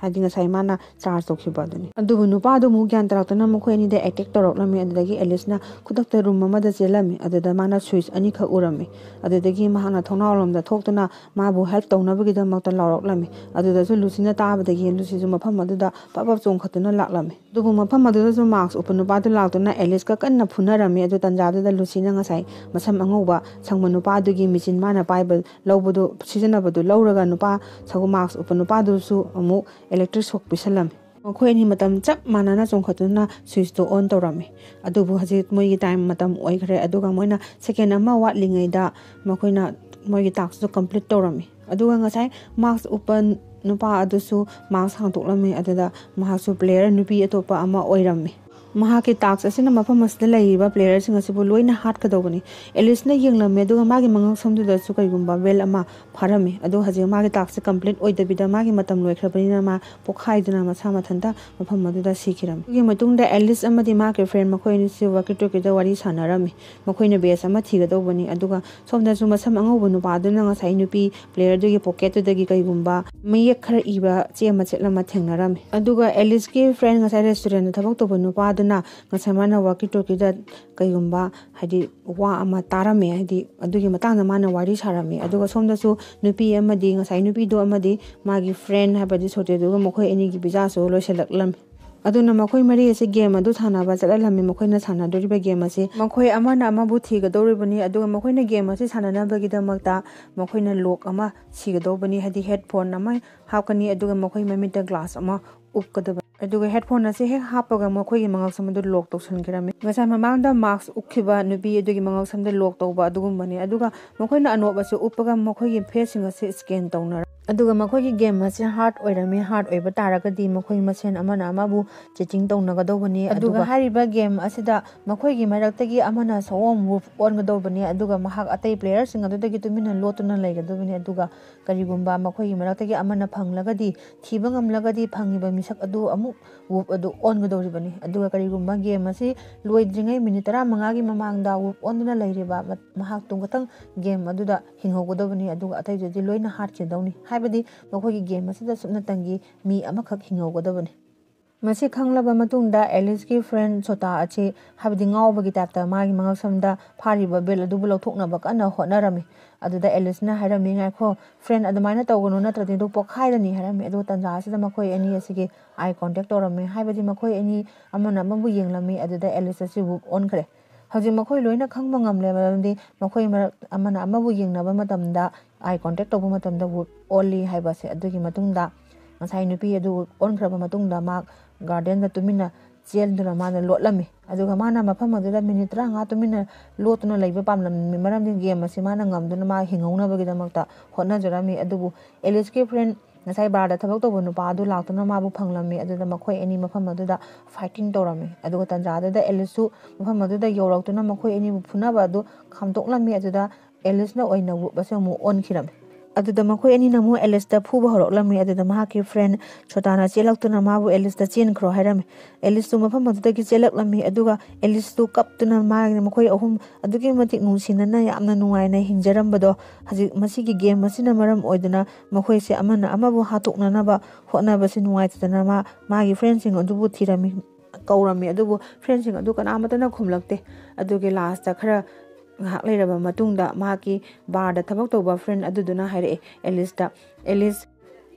ꯍꯥꯏꯗꯤ ꯉꯁꯥꯏ ꯃꯥꯅ ꯆꯥꯔꯖ ꯇꯧꯈꯤꯕ ꯑꯗꯨꯅꯤ꯫ ꯑꯗꯨꯕꯨ ꯅꯨꯄꯥꯗꯨ ꯑꯃꯨꯛ ꯒ꯭ꯌꯥꯟ ꯇꯥꯔꯛꯇꯨꯅ ꯃꯈꯣꯏ ꯑꯅꯤꯗ ꯑꯦꯇꯦꯛ ꯇꯧꯔꯛꯂꯝꯃꯤ꯫ ꯑꯗꯨꯗꯒꯤ ꯑꯦꯂꯤꯁꯅ ꯈꯨꯗꯛꯇ ꯔꯨꯝ ꯑꯃꯗ ꯆꯦꯜꯂꯝꯃꯤ꯫ ꯑꯗꯨꯗ ꯃꯥꯅ ꯁ꯭ꯋꯤꯆ ꯑꯅꯤꯈꯛ ꯎꯔꯝꯃꯤ꯫ ꯑꯗꯨꯗꯒꯤ ꯃꯍꯥꯛꯅ ꯊꯣꯡꯅꯥꯎ ꯂꯣꯝꯗ ꯊꯣꯛꯇꯨꯅ ꯃꯥꯕꯨ ꯍꯦꯜꯞ ꯇꯧꯅꯕꯒꯤꯗꯃꯛꯇ ꯂꯥꯎꯔꯛꯂꯝꯃꯤ꯫ ꯑꯗꯨꯗꯁꯨ ꯂꯨꯁꯤꯅ ꯇꯥꯕꯗꯒꯤ ꯂꯨꯁꯤꯁꯨ ꯃꯐꯝ ꯑꯗꯨꯗ ꯄꯞ ꯄꯞ ꯆꯣꯡꯈꯠꯇꯨꯅ ꯂꯥꯛꯂꯝꯃꯤ꯫ ꯑꯗꯨꯕꯨ ꯃꯐꯝ ꯑꯗꯨꯗꯁꯨ ꯃꯥꯛꯁ ꯎꯞꯄ ꯅꯨꯄꯥꯗꯨ ꯂꯥꯛꯇꯨꯅ ꯑꯦꯂꯤꯁꯀ ꯀꯟꯅ ꯐꯨꯅꯔꯝꯃꯤ꯫ ꯑꯗꯨ ꯇꯥꯟꯖꯥꯗꯨꯗ ꯂꯨꯁꯤꯅ ꯉꯁꯥꯏ ꯃꯁꯝ ꯑꯉꯧꯕ ꯁꯪꯕ ꯅꯨꯄꯥꯗꯨꯒꯤ ꯃꯦꯆꯤꯟ ꯃꯥꯅ ꯄꯥꯏꯕ ꯂꯧꯕꯗꯨ ꯁꯤꯖꯤꯟꯅꯕꯗꯨ ꯂꯧꯔꯒ ꯅꯨꯄꯥ ꯁꯒꯣ-, ꯃꯥꯛꯁ ꯎꯞꯄ ꯅꯨꯄꯥꯗꯨꯁꯨ ꯑꯃꯨꯛ ꯏꯂꯦꯛꯇ꯭ꯔꯤꯛ ꯁꯣꯛ ꯄꯤꯁꯜꯂꯝꯃꯤ꯫ ꯃꯈꯣꯏ ꯑꯅꯤ ꯃꯇꯝ ꯆꯞ ꯃꯥꯟꯅꯅ ꯆꯣꯡꯈꯠꯇꯨꯅ ꯁ꯭ꯋꯤꯆꯇꯨ ꯑꯣꯟ ꯇꯧꯔꯝꯃꯤ꯫ ꯑꯗꯨꯕꯨ ꯍꯧꯖꯤꯛ ꯃꯣꯏꯒꯤ ꯇꯥꯏꯝ ꯃꯇꯝ ꯑꯣꯏꯈ꯭ꯔꯦ꯫ ꯑꯗꯨꯒ ꯃꯣꯏꯅ ꯁꯦꯀꯦꯟ ꯑꯃ ꯋꯥꯠꯂꯤꯉꯩꯗ ꯃꯈꯣꯏꯅ ꯃꯣꯏꯒꯤ ꯇꯥꯛꯁꯇꯨ ꯀꯝꯄ꯭ꯂꯤꯠ ꯇꯧꯔꯝꯃꯤ꯫ ꯑꯗꯨꯒ ꯉꯁꯥꯏ ꯃꯥꯛꯁ ꯎꯞꯄ ꯅꯨꯄꯥ ꯑꯗꯨꯁꯨ ꯃꯥꯛꯁ ꯍꯥꯡꯗꯣꯛꯂꯝꯃꯤ꯫ ꯑꯗꯨꯗ ꯃꯍꯥꯛꯁꯨ ꯄ꯭ꯂꯦꯌꯔ ꯅꯨꯄꯤ ꯑꯇꯣꯞꯄ ꯑꯃ ꯑꯣꯏꯔꯝꯃꯤ꯫ ꯃꯍꯥꯛꯀꯤ ꯇꯥꯛꯁ ꯑꯁꯤꯅ ꯃꯐꯝ ꯑꯁꯤꯗ ꯂꯩꯔꯤꯕ ꯄ꯭ꯂꯦꯌꯔꯁꯤꯡ ꯑꯁꯤꯕꯨ ꯂꯣꯏꯅ ꯍꯥꯠꯀꯗꯧꯕꯅꯤ꯫ ꯑꯦꯂꯤꯁꯅ ꯌꯦꯡꯂꯝꯃꯤ, ꯑꯗꯨꯒ ꯃꯥꯒꯤ ꯃꯉꯛꯁꯝꯗꯨꯗꯁꯨ ꯀꯩꯒꯨꯝꯕ ꯕꯦꯜ ꯑꯃ ꯐꯥꯔꯝꯃꯤ꯫ ꯑꯗꯨ ꯍꯧꯖꯤꯛ ꯃꯥꯒꯤ ꯇꯥꯛꯁꯁꯦ ꯀꯝꯄ꯭ꯂꯤꯠ ꯑꯣꯏꯗꯕꯤꯗ ꯃꯥꯒꯤ ꯃꯇꯝ ꯂꯣꯏꯈ꯭ꯔꯕꯅꯤꯅ ꯃꯥ ꯄꯣꯛꯈꯥꯏꯗꯨꯅ ꯃꯁꯥ ꯃꯊꯟꯇ ꯃꯐꯝ ꯑꯗꯨꯗ ꯁꯤꯈꯤꯔꯝꯃꯤ꯫ ꯑꯗꯨꯒꯤ ꯃꯇꯨꯡꯗ ꯑꯦꯂꯤꯁ ꯑꯃꯗꯤ ꯃꯥꯒꯤ ꯐ꯭ꯔꯦꯟ ꯃꯈꯣꯏ ꯑꯅꯤꯁꯤ ꯋꯥꯀꯤ ꯇꯣꯀꯤꯗ ꯋꯥꯔꯤ ꯁꯥꯟꯅꯔꯝꯃꯤ꯫ ꯃꯈꯣꯏꯅ ꯕꯦꯁ ꯑꯃ ꯊꯤꯒꯗꯧꯕꯅꯤ꯫ ꯑꯗꯨꯒ ꯁꯣꯝꯗꯁꯨ ꯃꯁꯝ ꯑꯉꯧꯕ ꯅꯨꯄꯥꯗꯨꯅ ꯉꯁꯥꯏ ꯅꯨꯄꯤ ꯄ꯭ꯂꯦꯌꯔꯗꯨꯒꯤ ꯄꯣꯀꯦꯠꯇꯨꯗꯒꯤ ꯀꯩꯒꯨꯝꯕ ꯃꯌꯦꯛ ꯈꯔ ꯏꯕ ꯆꯦ ꯃꯆꯦꯠ ꯑꯃ ꯊꯦꯡꯅꯔꯝꯃꯤ꯫ ꯑꯗꯨꯒ ꯑꯦꯂꯤꯁꯀꯤ ꯐ꯭ꯔꯦꯟ ꯉꯁꯥꯏ ꯔꯦꯁꯇꯨꯔꯦꯟꯗ ꯊꯕꯛ ꯇꯧꯕ ꯅꯨꯄꯥꯗꯨꯅ ꯉꯁꯥꯏ ꯃꯥꯅ ꯋꯥꯀꯤ ꯇꯣꯀꯤꯗ ꯀꯩꯒꯨꯝꯕ ꯍꯥꯏꯗꯤ ꯋꯥ ꯑꯃ ꯇꯥꯔꯝꯃꯦ, ꯍꯥꯏꯗꯤ ꯑꯗꯨꯒꯤ ꯃꯇꯥꯡꯗ ꯃꯥꯅ ꯋꯥꯔꯤ ꯁꯥꯔꯝꯃꯤ꯫ ꯑꯗꯨꯒ ꯁꯣꯝꯗꯁꯨ ꯅꯨꯄꯤ ꯑꯃꯗꯤ ꯉꯁꯥꯏ ꯅꯨꯄꯤꯗꯣ ꯑꯃꯗꯤ ꯃꯥꯒꯤ ꯐ꯭ꯔꯦꯟ ꯍꯥꯏꯕꯗꯤ ꯁꯣꯇꯦꯗꯨꯒ ꯃꯈꯣꯏ ꯑꯅꯤꯒꯤ ꯚꯤꯖꯥꯁꯨ ꯂꯣꯏꯁꯤꯜꯂꯛꯂꯝꯃꯤ꯫ ꯑꯗꯨꯅ ꯃꯈꯣꯏ ꯃꯔꯤ ꯑꯁꯤ ꯒꯦꯝ ꯑꯗꯨ ꯁꯥꯟꯅꯕ ꯆꯠꯍꯜꯂꯝꯃꯤ꯫ ꯃꯈꯣꯏꯅ ꯁꯥꯟꯅꯗꯣꯔꯤꯕ ꯒꯦꯝ ꯑꯁꯤ ꯃꯈꯣꯏ ꯑꯃꯅ ꯑꯃꯕꯨ ꯊꯤꯒꯗꯧꯔꯤꯕꯅꯤ꯫ ꯑꯗꯨꯒ ꯃꯈꯣꯏꯅ ꯒꯦꯝ ꯑꯁꯤ ꯁꯥꯟꯅꯅꯕꯒꯤꯗꯃꯛꯇ ꯃꯈꯣꯏꯅ ꯂꯣꯛ ꯑꯃ ꯁꯤꯒꯗꯧꯕꯅꯤ, ꯍꯥꯏꯗꯤ ꯍꯦꯠꯐꯣꯟ ꯑꯃ ꯍꯥꯞꯀꯅꯤ, ꯑꯗꯨꯒ ꯃꯈꯣꯏ ꯃꯃꯤꯠꯇ ꯒ꯭ꯂꯥꯁ ꯑꯃ ꯎꯞꯀꯗꯕꯅꯤ꯫ ꯑꯗꯨꯒ ꯍꯦꯠꯐꯣꯟ ꯑꯁꯤ ꯍꯦꯛ ꯍꯥꯞꯄꯒ ꯃꯈꯣꯏꯒꯤ ꯃꯉꯛꯁꯝ ꯑꯗꯨ ꯂꯣꯛ ꯇꯧꯁꯤꯟꯈꯤꯔꯝꯃꯤ꯫ ꯉꯁꯥꯏ ꯃꯃꯥꯡꯗ ꯃꯥꯛꯁ ꯎꯞꯈꯤꯕ ꯅꯨꯄꯤ ꯑꯗꯨꯒꯤ ꯃꯉꯛꯁꯝꯗ ꯂꯣꯛ ꯇꯧꯕ ꯑꯗꯨꯒꯨꯝꯕꯅꯤ꯫ ꯑꯗꯨꯒ ꯃꯈꯣꯏꯅ ꯑꯅꯣꯞ ꯑꯁꯤ ꯎꯞꯄꯒ ꯃꯈꯣꯏꯒꯤ ꯐꯦꯁꯁꯤꯡ ꯑꯁꯤ ꯁ꯭ꯀꯦꯟ ꯇꯧꯅꯔꯝꯃꯤ꯫ ꯑꯗꯨꯒ ꯃꯈꯣꯏꯒꯤ ꯒꯦꯝ ꯑꯁꯤ ꯍꯥꯔꯗ ꯑꯣꯏꯔꯝꯃꯤ꯫ ꯍꯥꯔꯗ ꯑꯣꯏꯕ ꯇꯥꯔꯒꯗꯤ ꯃꯈꯣꯏ ꯃꯁꯦꯟ ꯑꯃꯅ ꯑꯃꯕꯨ ꯆꯤꯇꯤꯡ ꯇꯧꯅꯒꯗꯧꯕꯅꯤ꯫ ꯑꯗꯨꯒ ꯑꯗꯨꯒ ꯍꯥꯏꯔꯤꯕ ꯒꯦꯝ ꯑꯁꯤꯗ ꯃꯈꯣꯏꯒꯤ ꯃꯔꯛꯇꯒꯤ ꯑꯃꯅ ꯁꯑꯣꯝ ꯋꯨꯜꯐ ꯑꯣꯟꯒꯗꯧꯕꯅꯤ꯫ ꯑꯗꯨꯒ ꯃꯍꯥꯛ ꯑꯇꯩ ꯄ꯭ꯂꯦꯌꯔꯁꯤꯡ ꯑꯗꯨꯗꯒꯤ ꯇꯨꯃꯤꯟꯅ ꯂꯣꯠꯇꯨꯅ ꯂꯩꯒꯗꯕꯅꯤ꯫ ꯑꯗꯨꯒ ꯀꯔꯤꯒꯨꯝꯕ ꯃꯈꯣꯏꯒꯤ ꯃꯔꯛꯇꯒꯤ ꯑꯃꯅ ꯐꯪꯂꯒꯗꯤ, ꯊꯤꯕ ꯉꯝꯂꯒꯗꯤ ꯐꯪꯉꯤꯕ ꯃꯤꯁꯛ ꯑꯗꯨ ꯑꯃꯨꯛ ꯋꯨꯜꯐ ꯑꯗꯨ ꯑꯣꯟꯒꯗꯧꯔꯤꯕꯅꯤ꯫ ꯑꯗꯨꯒ ꯀꯔꯤꯒꯨꯝꯕ ꯒꯦꯝ ꯑꯁꯤ ꯂꯣꯏꯗ꯭ꯔꯤꯉꯩ ꯃꯤꯅꯤꯠ ꯇꯔꯥꯃꯉꯥꯒꯤ ꯃꯃꯥꯡꯗ ꯋꯨꯜꯐ ꯑꯣꯟꯗꯨꯅ ꯂꯩꯔꯤꯕ ꯃ-, ꯃꯍꯥꯛ ꯇꯨꯡꯈꯇꯪ ꯒꯦꯝ ꯑꯗꯨꯗ ꯍꯤꯡꯍꯧꯒꯗꯕꯅꯤ꯫ ꯑꯗꯨꯒ ꯑꯇꯩꯗꯨꯗꯤ ꯂꯣꯏꯅ ꯍꯥꯠꯈꯤꯗꯧꯅꯤ꯫ ꯍꯥꯏꯕꯗꯤ ꯃꯈꯣꯏꯒꯤ ꯒꯦꯝ ꯑꯁꯤꯗ ꯁꯨꯞꯅꯇꯪꯒꯤ ꯃꯤ ꯑꯃꯈꯛ ꯍꯤꯡꯍꯧꯒꯗꯕꯅꯤ꯫ ꯃꯁꯤ ꯈꯪꯂꯕ ꯃꯇꯨꯡꯗ ꯑꯦꯂꯤꯁꯀꯤ ꯐ꯭ꯔꯦꯟ ꯁꯣꯇꯥ ꯑꯁꯤ ꯍꯥꯏꯕꯗꯤ ꯉꯥꯎꯕꯒꯤ ꯇꯥꯏꯞꯇ ꯃꯥꯒꯤ ꯃꯉꯛꯁꯝꯗ ꯐꯥꯔꯤꯕ ꯕꯦꯜ ꯑꯗꯨꯕꯨ ꯂꯧꯊꯣꯛꯅꯕ ꯀꯟꯅ ꯍꯣꯠꯅꯔꯝꯃꯤ꯫ ꯑꯗꯨꯗ ꯑꯦꯂꯤꯁꯅ ꯍꯥꯏꯔꯝꯃꯤ, "ꯉꯥꯏꯈꯣ ꯐ꯭ꯔꯦꯟ, ꯑꯗꯨꯃꯥꯏꯅ ꯇꯧꯒꯅꯨ, ꯅꯠꯇ꯭ꯔꯗꯤ ꯑꯗꯨ ꯄꯣꯛꯈꯥꯏꯔꯅꯤ" ꯍꯥꯏꯔꯝꯃꯤ꯫ ꯑꯗꯨ ꯇꯟꯖꯥ ꯑꯁꯤꯗ ꯃꯈꯣꯏ ꯑꯅꯤ ꯑꯁꯤꯒꯤ ꯑꯥꯏ ꯀꯣꯟꯇꯦꯛ ꯇꯧꯔꯝꯃꯤ꯫ ꯍꯥꯏꯕꯗꯤ ꯃꯈꯣꯏ ꯑꯅꯤ ꯑꯃꯅ ꯑꯃꯕꯨ ꯌꯦꯡꯂꯝꯃꯤ꯫ ꯑꯗꯨꯗ ꯑꯦꯂꯤꯁ ꯑꯁꯤ ꯋꯨꯞ ꯑꯣꯟꯈ꯭ꯔꯦ꯫ ꯍꯧꯖꯤꯛ ꯃꯈꯣꯏ ꯂꯣꯏꯅ ꯈꯪꯕ ꯉꯝꯂꯦ, ꯃꯔꯝꯗꯤ ꯃꯈꯣꯏ ꯃꯔꯛ ꯑꯃꯅ ꯑꯃꯕꯨ ꯌꯦꯡꯅꯕ ꯃꯇꯝꯗ, ꯑꯥꯏ ꯀꯣꯟꯇꯦꯛ ꯇꯧꯕ ꯃꯇꯝꯗ ꯋꯨꯞ ꯑꯣꯜꯂꯤ ꯍꯥꯏꯕꯁꯦ꯫ ꯑꯗꯨꯒꯤ ꯃꯇꯨꯡꯗ ꯉꯁꯥꯏ ꯅꯨꯄꯤ ꯑꯗꯨ ꯋꯨꯞ ꯑꯣꯟꯈ꯭ꯔꯕ ꯃꯇꯨꯡꯗ ꯃꯍꯥꯛ ꯒꯥꯔꯗꯦꯟꯗ ꯇꯨꯃꯤꯟꯅ ꯆꯦꯟꯗꯨꯅ ꯃꯥꯅ ꯂꯣꯠꯂꯝꯃꯤ꯫ ꯑꯗꯨꯒ ꯃꯥꯅ ꯃꯐꯝ ꯑꯗꯨꯗ ꯃꯤꯅꯤꯠ ꯇꯔꯥꯃꯉꯥ ꯇꯨꯃꯤꯟꯅ ꯂꯣꯠꯇꯨꯅ ꯂꯩꯕ ꯄꯥꯝꯂꯝꯃꯤ, ꯃꯔꯝꯗꯤ ꯒꯦꯝ ꯑꯁꯤ ꯃꯥꯅ ꯉꯝꯗꯨꯅ ꯃꯥ ꯍꯤꯡꯍꯧꯅꯕꯒꯤꯗꯃꯛꯇ ꯍꯣꯠꯅꯖꯔꯝꯃꯤ꯫ ꯑꯗꯨꯕꯨ ꯑꯦꯂꯤꯁꯀꯤ ꯐ꯭ꯔꯦꯟ, ꯉꯁꯥꯏ ꯕꯥꯔꯗ ꯊꯕꯛ ꯇꯧꯕ ꯅꯨꯄꯥ ꯑꯗꯨ ꯂꯥꯛꯇꯨꯅ ꯃꯥꯕꯨ ꯐꯪꯂꯝꯃꯤ꯫ ꯑꯗꯨꯗ ꯃꯈꯣꯏ ꯑꯅꯤ ꯃꯐꯝ ꯑꯗꯨꯗ ꯐꯥꯏꯇꯤꯡ ꯇꯧꯔꯝꯃꯤ꯫ ꯑꯗꯨꯒ ꯇꯟꯖꯥ ꯑꯗꯨꯗ ꯑꯦꯂꯤꯁꯁꯨ ꯃꯐꯝ ꯑꯗꯨꯗ ꯌꯧꯔꯛꯇꯨꯅ ꯃꯈꯣꯏ ꯑꯅꯤꯕꯨ ꯐꯨꯅꯕ ꯑꯗꯨ ꯈꯥꯝꯗꯣꯛꯂꯝꯃꯤ꯫ ꯑꯗꯨꯗ ꯑꯦꯂꯤꯁꯅ ꯑꯣꯏꯅ ꯋꯨꯞ ꯑꯁꯤ ꯑꯃꯨꯛ ꯑꯣꯟꯈꯤꯔꯝꯃꯤ꯫ ꯑꯗꯨꯗ ꯃꯈꯣꯏ ꯑꯅꯤꯅ ꯑꯃꯨꯛ ꯑꯦꯂꯤꯁꯇ ꯐꯨꯕ ꯍꯧꯔꯛꯂꯝꯃꯤ꯫ ꯑꯗꯨꯗ ꯃꯍꯥꯛꯀꯤ ꯐ꯭ꯔꯦꯟ ꯁꯣꯇꯥꯅ ꯆꯦꯜꯂꯛꯇꯨꯅ ꯃꯥꯕꯨ ꯑꯦꯂꯤꯁꯇ ꯆꯦꯟꯈ꯭ꯔꯣ ꯍꯥꯏꯔꯝꯃꯤ꯫ ꯑꯦꯂꯤꯁꯇꯨ ꯃꯐꯝ ꯑꯗꯨꯗꯒꯤ ꯆꯦꯜꯂꯛꯂꯝꯃꯤ꯫ ꯑꯗꯨꯒ ꯑꯦꯂꯤꯁꯇꯨ ꯀꯞꯇꯨꯅ ꯃꯥ-, ꯃꯈꯣꯏ ꯑꯍꯨꯝ ꯑꯗꯨꯛꯀꯤ ꯃꯇꯤꯛ ꯅꯨꯡꯁꯤꯅꯅ ꯌꯥꯝꯅ ꯅꯨꯡꯉꯥꯏꯅ ꯍꯤꯡꯖꯔꯝꯕꯗꯣ, ꯍꯧꯖꯤꯛ ꯃꯁꯤꯒꯤ ꯒꯦꯝ ꯑꯁꯤꯅ ꯃꯔꯝ ꯑꯣꯏꯗꯨꯅ ꯃꯈꯣꯏꯁꯦ ꯑꯃꯅ ꯑꯃꯕꯨ ꯍꯥꯠꯇꯣꯛꯅꯅꯕ ꯍꯣꯠꯅꯕꯁꯤ ꯅꯨꯡꯉꯥꯏꯇꯗꯅ ꯃꯥ ꯃꯥꯒꯤ ꯐ꯭ꯔꯦꯟꯁꯤꯡ ꯑꯗꯨꯕꯨ ꯊꯤꯔꯝꯃꯤ, ꯀꯧꯔꯝꯃꯤ꯫ ꯑꯗꯨꯕꯨ ꯐ꯭ꯔꯦꯟꯁꯤꯡ ꯑꯗꯨ ꯀꯅꯥꯃꯠꯇꯅ ꯈꯨꯝꯂꯛꯇꯦ꯫ ꯑꯗꯨꯒꯤ ꯂꯥꯁꯇ ꯈꯔ ꯉꯥꯏꯍꯥꯛ ꯂꯩꯔꯕ ꯃꯇꯨꯡꯗ ꯃꯍꯥꯛꯀꯤ ꯕꯥꯔꯗ ꯊꯕꯛ ꯇꯧꯕ ꯐ꯭ꯔꯦꯟ ꯑꯗꯨꯗꯨꯅ ꯍꯥꯏꯔꯛꯑꯦ ꯑꯦꯂꯤꯁꯇ, "ꯑꯦꯂꯤꯁ,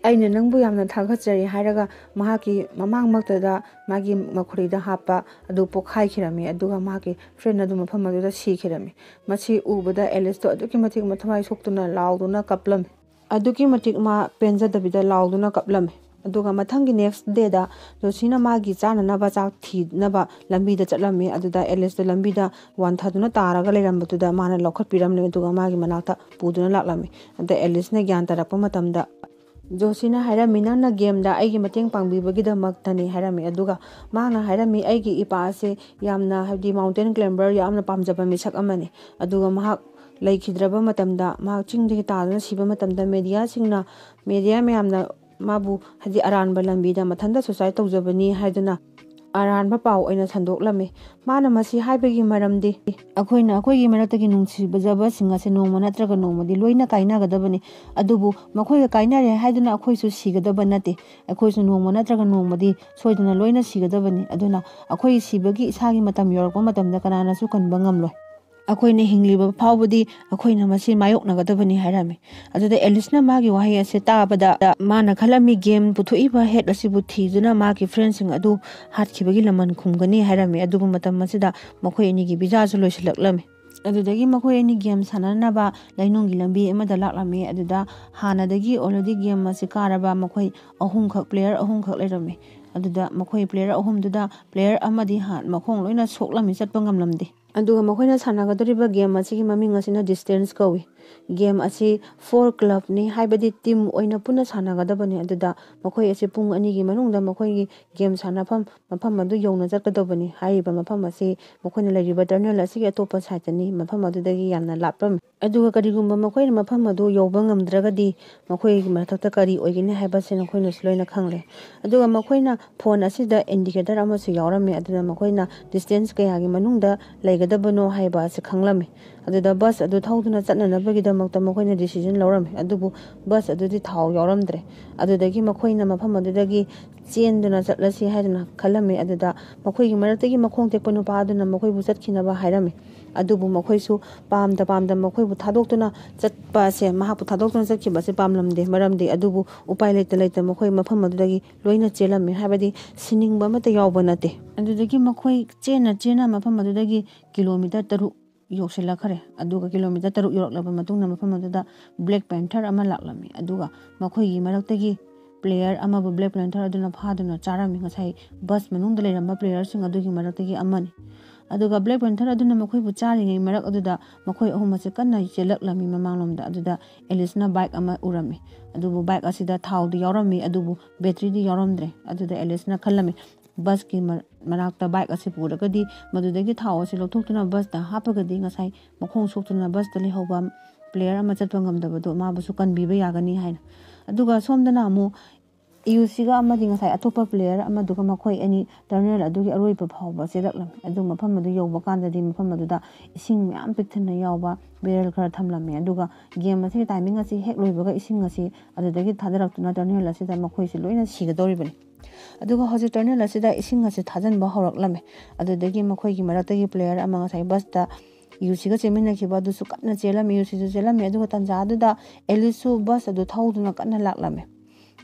ꯑꯩꯅ ꯅꯪꯕꯨ ꯌꯥꯝꯅ ꯊꯥꯒꯠꯆꯔꯤ" ꯍꯥꯏꯔꯒ ꯃꯍꯥꯛꯀꯤ ꯃꯃꯥꯡꯃꯛꯇꯗ ꯃꯥꯒꯤ ꯃꯈꯨꯔꯤꯗ ꯍꯥꯞꯄ ꯑꯗꯨ ꯄꯣꯛꯈꯥꯏꯈꯤꯔꯝꯃꯤ꯫ ꯑꯗꯨꯒ ꯃꯍꯥꯛꯀꯤ ꯐ꯭ꯔꯦꯟ ꯑꯗꯨ ꯃꯐꯝ ꯑꯗꯨꯗ ꯁꯤꯈꯤꯔꯝꯃꯤ꯫ ꯃꯁꯤ ꯎꯕꯗ ꯑꯦꯂꯤꯁꯇꯣ ꯑꯗꯨꯛꯀꯤ ꯃꯇꯤꯛ ꯃꯊꯋꯥꯏ ꯁꯣꯛꯇꯨꯅ ꯂꯥꯎꯗꯨꯅ ꯀꯞꯂꯝꯃꯤ꯫ ꯑꯗꯨꯛꯀꯤ ꯃꯇꯤꯛ ꯃꯥ ꯄꯦꯟꯖꯗꯕꯤꯗ ꯂꯥꯎꯗꯨꯅ ꯀꯞꯂꯝꯃꯤ꯫ ꯑꯗꯨꯒ ꯃꯊꯪꯒꯤ ꯅꯦꯛꯁ ꯗꯦꯗ ꯖꯣꯁꯤꯅ ꯃꯥꯒꯤ ꯆꯥꯅꯅꯕ ꯆꯥꯛ ꯊꯤꯅꯕ ꯂꯝꯕꯤꯗ ꯆꯠꯂꯝꯃꯤ꯫ ꯑꯗꯨꯗ ꯑꯦꯂꯤꯁꯇꯣ ꯂꯝꯕꯤꯗ ꯋꯥꯟꯊꯗꯨꯅ ꯇꯥꯔꯒ ꯂꯩꯔꯝꯕꯗꯨꯗ ꯃꯥꯅ ꯂꯧꯈꯠꯄꯤꯔꯝꯂꯦ꯫ ꯑꯗꯨꯒ ꯃꯥꯒꯤ ꯃꯅꯥꯛꯇ ꯄꯨꯗꯨꯅ ꯂꯥꯛꯂꯝꯃꯤ꯫ ꯑꯗ ꯑꯦꯂꯤꯁꯅ ꯒ꯭ꯌꯥꯟ ꯇꯥꯔꯛꯄ ꯃꯇꯝꯗ ꯖꯣꯁꯤꯅ ꯍꯥꯏꯔꯝꯃꯤ, "ꯅꯪꯅ ꯒꯦꯝꯗ ꯑꯩꯒꯤ ꯃꯇꯦꯡ ꯄꯥꯡꯕꯤꯕꯒꯤꯗꯃꯛꯇꯅꯤ" ꯍꯥꯏꯔꯝꯃꯤ꯫ ꯑꯗꯨꯒ ꯃꯥꯅ ꯍꯥꯏꯔꯝꯃꯤ, "ꯑꯩꯒꯤ ꯏꯄꯥ ꯑꯁꯦ ꯌꯥꯝꯅ, ꯍꯥꯏꯕꯗꯤ ꯃꯥꯎꯟꯇꯦꯟ ꯀ꯭ꯂꯥꯏꯝꯕꯔ ꯌꯥꯝꯅ ꯄꯥꯝꯖꯕ ꯃꯤꯁꯛ ꯑꯃꯅꯤ꯫ ꯑꯗꯨꯒ ꯃꯍꯥꯛ ꯂꯩꯈꯤꯗ꯭ꯔꯕ ꯃꯇꯝꯗ, ꯃꯍꯥꯛ ꯆꯤꯡꯗꯒꯤ ꯇꯥꯗꯨꯅ ꯁꯤꯕ ꯃꯇꯝꯗ ꯃꯦꯗꯤꯌꯥꯁꯤꯡꯅ, ꯃꯦꯗꯤꯌꯥ ꯃꯌꯥꯝꯅ ꯃꯥꯕꯨ, ꯍꯥꯏꯗꯤ ꯑꯔꯥꯟꯕ ꯂꯝꯕꯤꯗ ꯃꯊꯟꯇ ꯁꯨꯁꯥꯏꯠ ꯇꯧꯖꯕꯅꯤ ꯍꯥꯏꯗꯨꯅ ꯑꯔꯥꯟꯕ ꯄꯥꯎ ꯑꯣꯏꯅ ꯁꯟꯗꯣꯛꯂꯝꯃꯤ꯫ ꯃꯥꯅ ꯃꯁꯤ ꯍꯥꯏꯕꯒꯤ ꯃꯔꯝꯗꯤ, ꯑꯩꯈꯣꯏꯅ ꯑꯩꯈꯣꯏꯒꯤ ꯃꯔꯛꯇꯒꯤ ꯅꯨꯡꯁꯤꯖꯕꯁꯤꯡ ꯑꯁꯦ ꯅꯣꯡꯃ ꯅꯠꯇ꯭ꯔꯒ ꯅꯣꯡꯃꯗꯤ ꯂꯣꯏꯅ ꯀꯥꯏꯅꯒꯗꯕꯅꯤ꯫ ꯑꯗꯨꯕꯨ ꯃꯈꯣꯏꯒ ꯀꯥꯏꯅꯔꯦ ꯍꯥꯏꯗꯨꯅ ꯑꯩꯈꯣꯏꯁꯨ ꯁꯤꯒꯗꯕ ꯅꯠꯇꯦ꯫ ꯑꯩꯈꯣꯏꯁꯨ ꯅꯣꯡꯃ ꯅꯠꯇ꯭ꯔꯒ ꯅꯣꯡꯃꯗꯤ ꯁꯣꯏꯗꯅ ꯂꯣꯏꯅ ꯁꯤꯒꯗꯕꯅꯤ꯫ ꯑꯗꯨꯅ ꯑꯩꯈꯣꯏ ꯁꯤꯕꯒꯤ ꯏꯁꯥꯒꯤ ꯃꯇꯝ ꯌꯧꯔꯛꯄ ꯃꯇꯝꯗ ꯀꯅꯥꯅꯁꯨ ꯀꯟꯕ ꯉꯝꯂꯣꯏ꯫ ꯑꯩꯈꯣꯏꯅ ꯍꯤꯡꯂꯤꯕ ꯐꯥꯎꯕꯗꯤ ꯑꯩꯈꯣꯏꯅ ꯃꯁꯤ ꯃꯥꯌꯣꯛꯅꯒꯗꯕꯅꯤ ꯍꯥꯏꯔꯝꯃꯤ꯫ ꯑꯗꯨꯗ ꯑꯦꯂꯤꯁꯅ ꯃꯥꯒꯤ ꯋꯥꯍꯩ ꯑꯁꯤ ꯇꯥꯕꯗ ꯃꯥꯅ ꯈꯜꯂꯝꯃꯤ, ꯒꯦꯝ ꯄꯨꯊꯣꯛꯏꯕ ꯍꯦꯠ ꯑꯁꯤꯕꯨ ꯊꯤꯗꯨꯅ ꯃꯥꯒꯤ ꯐ꯭ꯔꯦꯟꯁꯤꯡ ꯑꯗꯨ ꯍꯥꯠꯈꯤꯕꯒꯤ ꯂꯃꯟ ꯈꯨꯝꯒꯅꯤ ꯍꯥꯏꯔꯝꯃꯤ꯫ ꯑꯗꯨꯕꯨ ꯃꯇꯝ ꯑꯁꯤꯗ ꯃꯈꯣꯏ ꯑꯅꯤꯒꯤ ꯚꯤꯖꯥꯁꯨ ꯂꯣꯏꯁꯤꯜꯂꯛꯂꯝꯃꯤ꯫ ꯑꯗꯨꯗꯒꯤ ꯃꯈꯣꯏ ꯑꯅꯤ ꯒꯦꯝ ꯁꯥꯟꯅꯅꯕ ꯂꯩꯅꯨꯡꯒꯤ ꯂꯝꯕꯤ ꯑꯃꯗ ꯂꯥꯛꯂꯝꯃꯤ꯫ ꯑꯗꯨꯗ ꯍꯥꯟꯅꯗꯒꯤ already ꯒꯦꯝ ꯑꯁꯤ ꯀꯥꯔꯕ ꯃꯈꯣꯏ ꯑꯍꯨꯝꯈꯛ, ꯄ꯭ꯂꯦꯌꯔ ꯑꯍꯨꯝꯈꯛ ꯂꯩꯔꯝꯃꯤ꯫ ꯑꯗꯨꯗ ꯃꯈꯣꯏ ꯄ꯭ꯂꯦꯌꯔ ꯑꯍꯨꯝꯗꯨꯗ ꯄ꯭ꯂꯦꯌꯔ ꯑꯃꯗꯤ ꯍꯥꯟ ꯃꯈꯣꯡ ꯂꯣꯏꯅ ꯁꯣꯛꯂꯝꯃꯤ, ꯆꯠꯄ ꯉꯝꯂꯝꯗꯦ꯫ ꯑꯗꯨꯒ ꯃꯈꯣꯏꯅ ꯁꯥꯟꯅꯒꯗꯧꯔꯤꯕ ꯒꯦꯝ ꯑꯁꯤꯒꯤ ꯃꯃꯤꯡ ꯑꯁꯤꯅ ꯗꯤꯁꯇꯦꯟꯁ ꯀꯧꯏ꯫ ꯒꯦꯝ ꯑꯁꯤ ꯐꯣꯔ ꯀ꯭ꯂꯕꯅꯤ, ꯍꯥꯏꯕꯗꯤ ꯇꯤꯝ ꯑꯣꯏꯅ ꯄꯨꯟꯅ ꯁꯥꯟꯅꯒꯗꯕꯅꯤ꯫ ꯑꯗꯨꯗ ꯃꯈꯣꯏ ꯑꯁꯤ ꯄꯨꯡ ꯑꯅꯤꯒꯤ ꯃꯅꯨꯡꯗ ꯃꯈꯣꯏꯒꯤ ꯒꯦꯝ ꯁꯥꯟꯅꯐꯝ ꯃꯐꯝ ꯑꯗꯨ ꯌꯧꯅ ꯆꯠꯀꯗꯧꯕꯅꯤ꯫ ꯍꯥꯏꯔꯤꯕ ꯃꯐꯝ ꯑꯁꯤ ꯃꯈꯣꯏꯅ ꯂꯩꯔꯤꯕ ꯇꯔꯃꯤꯅꯦꯜ ꯑꯁꯤꯒꯤ ꯑꯇꯣꯞꯄ ꯁꯥꯏꯠꯇꯅꯤ, ꯃꯐꯝ ꯑꯗꯨꯗꯒꯤ ꯌꯥꯝꯅ ꯂꯥꯞꯄꯝꯃꯤ꯫ ꯑꯗꯨꯒ ꯀꯔꯤꯒꯨꯝꯕ ꯃꯈꯣꯏꯅ ꯃꯐꯝ ꯑꯗꯨ ꯌꯧꯕ ꯉꯝꯗ꯭ꯔꯒꯗꯤ ꯃꯈꯣꯏꯒꯤ ꯃꯊꯛꯇ ꯀꯔꯤ ꯑꯣꯏꯒꯅꯤ ꯍꯥꯏꯕꯁꯤ ꯅꯈꯣꯏꯅꯁꯨ ꯂꯣꯏꯅ ꯈꯪꯂꯦ꯫ ꯑꯗꯨꯒ ꯃꯈꯣꯏꯅ ꯐꯣꯟ ꯑꯁꯤꯗ ꯏꯟꯗꯤꯀꯦꯇꯔ ꯑꯃꯁꯨ ꯌꯥꯎꯔꯝꯃꯤ, ꯑꯗꯨꯅ ꯃꯈꯣꯏꯅ ꯗꯤꯁꯇꯦꯟꯁ ꯀꯌꯥꯒꯤ ꯃꯅꯨꯡꯗ ꯂꯩꯒꯗꯕꯅꯣ ꯍꯥꯏꯕ ꯑꯁꯤ ꯈꯪꯂꯝꯃꯤ꯫ ꯑꯗꯨꯗ ꯕꯁ ꯑꯗꯨ ꯊꯧꯗꯨꯅ ꯆꯠꯅꯅꯕꯒꯤꯗꯃꯛꯇ ꯃꯈꯣꯏꯅ ꯗꯤꯁꯤꯖꯟ ꯂꯧꯔꯝꯃꯤ, ꯑꯗꯨꯕꯨ ꯕꯁ ꯑꯗꯨꯗꯤ ꯊꯥꯎ ꯌꯥꯎꯔꯝꯗ꯭ꯔꯦ꯫ ꯑꯗꯨꯗꯒꯤ ꯃꯈꯣꯏꯅ ꯃꯐꯝ ꯑꯗꯨꯗꯒꯤ ꯆꯦꯟꯗꯨꯅ ꯆꯠꯂꯁꯤ ꯍꯥꯏꯗꯨꯅ ꯈꯜꯂꯝꯃꯤ꯫ ꯑꯗꯨꯗ ꯃꯈꯣꯏꯒꯤ ꯃꯔꯛꯇꯒꯤ ꯃꯈꯣꯡ ꯇꯦꯛꯄ ꯅꯨꯄꯥ ꯑꯗꯨꯅ ꯃꯈꯣꯏꯕꯨ ꯆꯠꯈꯤꯅꯕ ꯍꯥꯏꯔꯝꯃꯤ꯫ ꯑꯗꯨꯕꯨ ꯃꯈꯣꯏꯁꯨ ꯄꯥꯝꯗ ꯄꯥꯝꯗ ꯃꯈꯣꯏꯕꯨ ꯊꯥꯗꯣꯛꯇꯨꯅ ꯆꯠꯄ ꯑꯁꯦ, ꯃꯍꯥꯛꯄꯨ ꯊꯥꯗꯣꯛꯇꯨꯅ ꯆꯠꯈꯤꯕ ꯑꯁꯦ ꯄꯥꯝꯂꯝꯗꯦ꯫ ꯃꯔꯝꯗꯤ ꯑꯗꯨꯕꯨ ꯎꯄꯥꯏ ꯂꯩꯇ ꯂꯩꯇ ꯃꯈꯣꯏ ꯃꯐꯝ ꯑꯗꯨꯗꯒꯤ ꯂꯣꯏꯅ ꯆꯦꯜꯂꯝꯃꯤ, ꯍꯥꯏꯕꯗꯤ ꯁꯤꯅꯤꯡꯕ ꯑꯃꯠꯇ ꯌꯥꯎꯕ ꯅꯠꯇꯦ꯫ ꯑꯗꯨꯗꯒꯤ ꯃꯈꯣꯏ ꯆꯦꯟꯅ ꯆꯦꯟꯅ ꯃꯐꯝ ꯑꯗꯨꯗꯒꯤ ꯀꯤꯂꯣꯃꯤꯇꯔ ꯇꯔꯨꯛ ꯌꯧꯁꯤꯜꯂꯛꯈ꯭ꯔꯦ꯫ ꯑꯗꯨꯒ ꯀꯤꯂꯣꯃꯤꯇꯔ ꯇꯔꯨꯛ ꯌꯧꯔꯛꯂꯕ ꯃꯇꯨꯡꯗ ꯃꯐꯝ ꯑꯗꯨꯗ ꯕ꯭ꯂꯦꯛ ꯄꯦꯟꯊꯔ ꯑꯃ ꯂꯥꯛꯂꯝꯃꯤ꯫ ꯑꯗꯨꯒ ꯃꯈꯣꯏꯒꯤ ꯃꯔꯛꯇꯒꯤ ꯄ꯭ꯂꯦꯌꯔ ꯑꯃꯕꯨ ꯕ꯭ꯂꯦꯛ ꯄꯦꯟꯊꯔ ꯑꯗꯨꯅ ꯐꯥꯗꯨꯅ ꯆꯥꯔꯝꯃꯤ꯫ ꯉꯁꯥꯏ ꯕꯁ ꯃꯅꯨꯡꯗ ꯂꯩꯔꯝꯕ ꯄ꯭ꯂꯦꯌꯔꯁꯤꯡ ꯑꯗꯨꯒꯤ ꯃꯔꯛꯇꯒꯤ ꯑꯃꯅꯤ꯫ ꯑꯗꯨꯒ ꯕ꯭ꯂꯦꯛ ꯄꯦꯟꯊꯔ ꯑꯗꯨꯅ ꯃꯈꯣꯏꯕꯨ ꯆꯥꯔꯤꯉꯩ ꯃꯔꯛ ꯑꯗꯨꯗ ꯃꯈꯣꯏ ꯑꯍꯨꯝ ꯑꯁꯤ ꯀꯟꯅ ꯆꯦꯜꯂꯛꯂꯝꯃꯤ ꯃꯃꯥꯡꯂꯣꯝꯗ꯫ ꯑꯗꯨꯗ ꯑꯦꯂꯤꯁꯅ ꯕꯥꯏꯛ ꯑꯃ ꯎꯔꯝꯃꯤ꯫ ꯑꯗꯨꯕꯨ ꯕꯥꯏꯛ ꯑꯁꯤꯗ ꯊꯥꯎꯗꯤ ꯌꯥꯎꯔꯝꯃꯤ, ꯑꯗꯨꯕꯨ ꯕꯦꯇ꯭ꯔꯤꯗꯤ ꯌꯥꯎꯔꯝꯗ꯭ꯔꯦ꯫ ꯑꯗꯨꯗ ꯑꯦꯂꯤꯁꯅ ꯈꯜꯂꯝꯃꯤ, ꯕꯁꯀꯤ ꯃ-, ꯃꯅꯥꯛꯇ ꯕꯥꯏꯛ ꯑꯁꯤ ꯄꯨꯔꯒꯗꯤ ꯃꯗꯨꯗꯒꯤ ꯊꯥꯎ ꯑꯁꯤ ꯂꯧꯊꯣꯛꯇꯨꯅ ꯕꯁꯇ ꯍꯥꯞꯄꯒꯗꯤ ꯉꯁꯥꯏ ꯃꯈꯣꯡ ꯁꯣꯛꯇꯨꯅ ꯕꯁꯇ ꯂꯩꯍꯧꯕ ꯄ꯭ꯂꯦꯌꯔ ꯑꯃ ꯆꯠꯄ ꯉꯝꯗꯕꯗꯣ ꯃꯥꯕꯨꯁꯨ ꯀꯟꯕꯤꯕ ꯌꯥꯒꯅꯤ ꯍꯥꯏꯅ꯫ ꯑꯗꯨꯒ ꯁꯣꯝꯗꯅ ꯑꯃꯨꯛ ꯌꯨꯁꯤꯒ ꯑꯃꯗꯤ ꯉꯁꯥꯏ ꯑꯇꯣꯞꯄ ꯄ꯭ꯂꯦꯌꯔ ꯑꯃꯗꯨꯒ ꯃꯈꯣꯏ ꯑꯅꯤ ꯇꯔꯅꯦꯜ ꯑꯗꯨꯒꯤ ꯑꯔꯣꯏꯕ ꯐꯥꯎꯕ ꯆꯦꯜꯂꯛꯂꯝꯃꯤ꯫ ꯑꯗꯨ ꯃꯐꯝ ꯑꯗꯨ ꯌꯧꯕ ꯀꯥꯟꯗꯗꯤ ꯃꯐꯝ ꯑꯗꯨꯗ ꯏꯁꯤꯡ ꯃꯌꯥꯝ ꯄꯤꯛꯊꯟꯅ ꯌꯥꯎꯕ ꯕꯦꯔꯦꯜ ꯈꯔ ꯊꯝꯂꯝꯃꯤ꯫ ꯑꯗꯨꯒ ꯒꯦꯝ ꯑꯁꯤꯒꯤ ꯇꯥꯏꯃꯤꯡ ꯑꯁꯤ ꯍꯦꯛ ꯂꯣꯏꯕꯒ ꯏꯁꯤꯡ ꯑꯁꯤ ꯑꯗꯨꯗꯒꯤ ꯊꯥꯗꯔꯛꯇꯨꯅ ꯇꯔꯅꯦꯜ ꯑꯁꯤꯗ ꯃꯈꯣꯏꯁꯤ ꯂꯣꯏꯅ ꯁꯤꯒꯗꯧꯔꯤꯕꯅꯤ꯫ ꯑꯗꯨꯒ ꯍꯧꯖꯤꯛ ꯇꯔꯅꯦꯜ ꯑꯁꯤꯗ ꯏꯁꯤꯡ ꯑꯁꯤ ꯊꯥꯖꯤꯟꯕ ꯍꯧꯔꯛꯂꯝꯃꯤ꯫ ꯑꯗꯨꯗꯒꯤ ꯃꯈꯣꯏꯒꯤ ꯃꯔꯛꯇꯒꯤ ꯄ꯭ꯂꯦꯌꯔ ꯑꯃ ꯉꯁꯥꯏ ꯕꯁꯇ ꯌꯨꯁꯤꯒ ꯆꯦꯟꯃꯤꯟꯅꯈꯤꯕ ꯑꯗꯨꯁꯨ ꯀꯟꯅ ꯆꯦꯜꯂꯝꯃꯤ, ꯌꯨꯁꯤꯁꯨ ꯆꯦꯜꯂꯝꯃꯤ꯫ ꯑꯗꯨꯒ ꯇꯥꯟꯖꯥ ꯑꯗꯨꯗ ꯑꯦꯂꯤꯁꯁꯨ ꯕꯁ ꯑꯗꯨ ꯊꯧꯗꯨꯅ ꯀꯟꯅ ꯂꯥꯛꯂꯝꯃꯤ꯫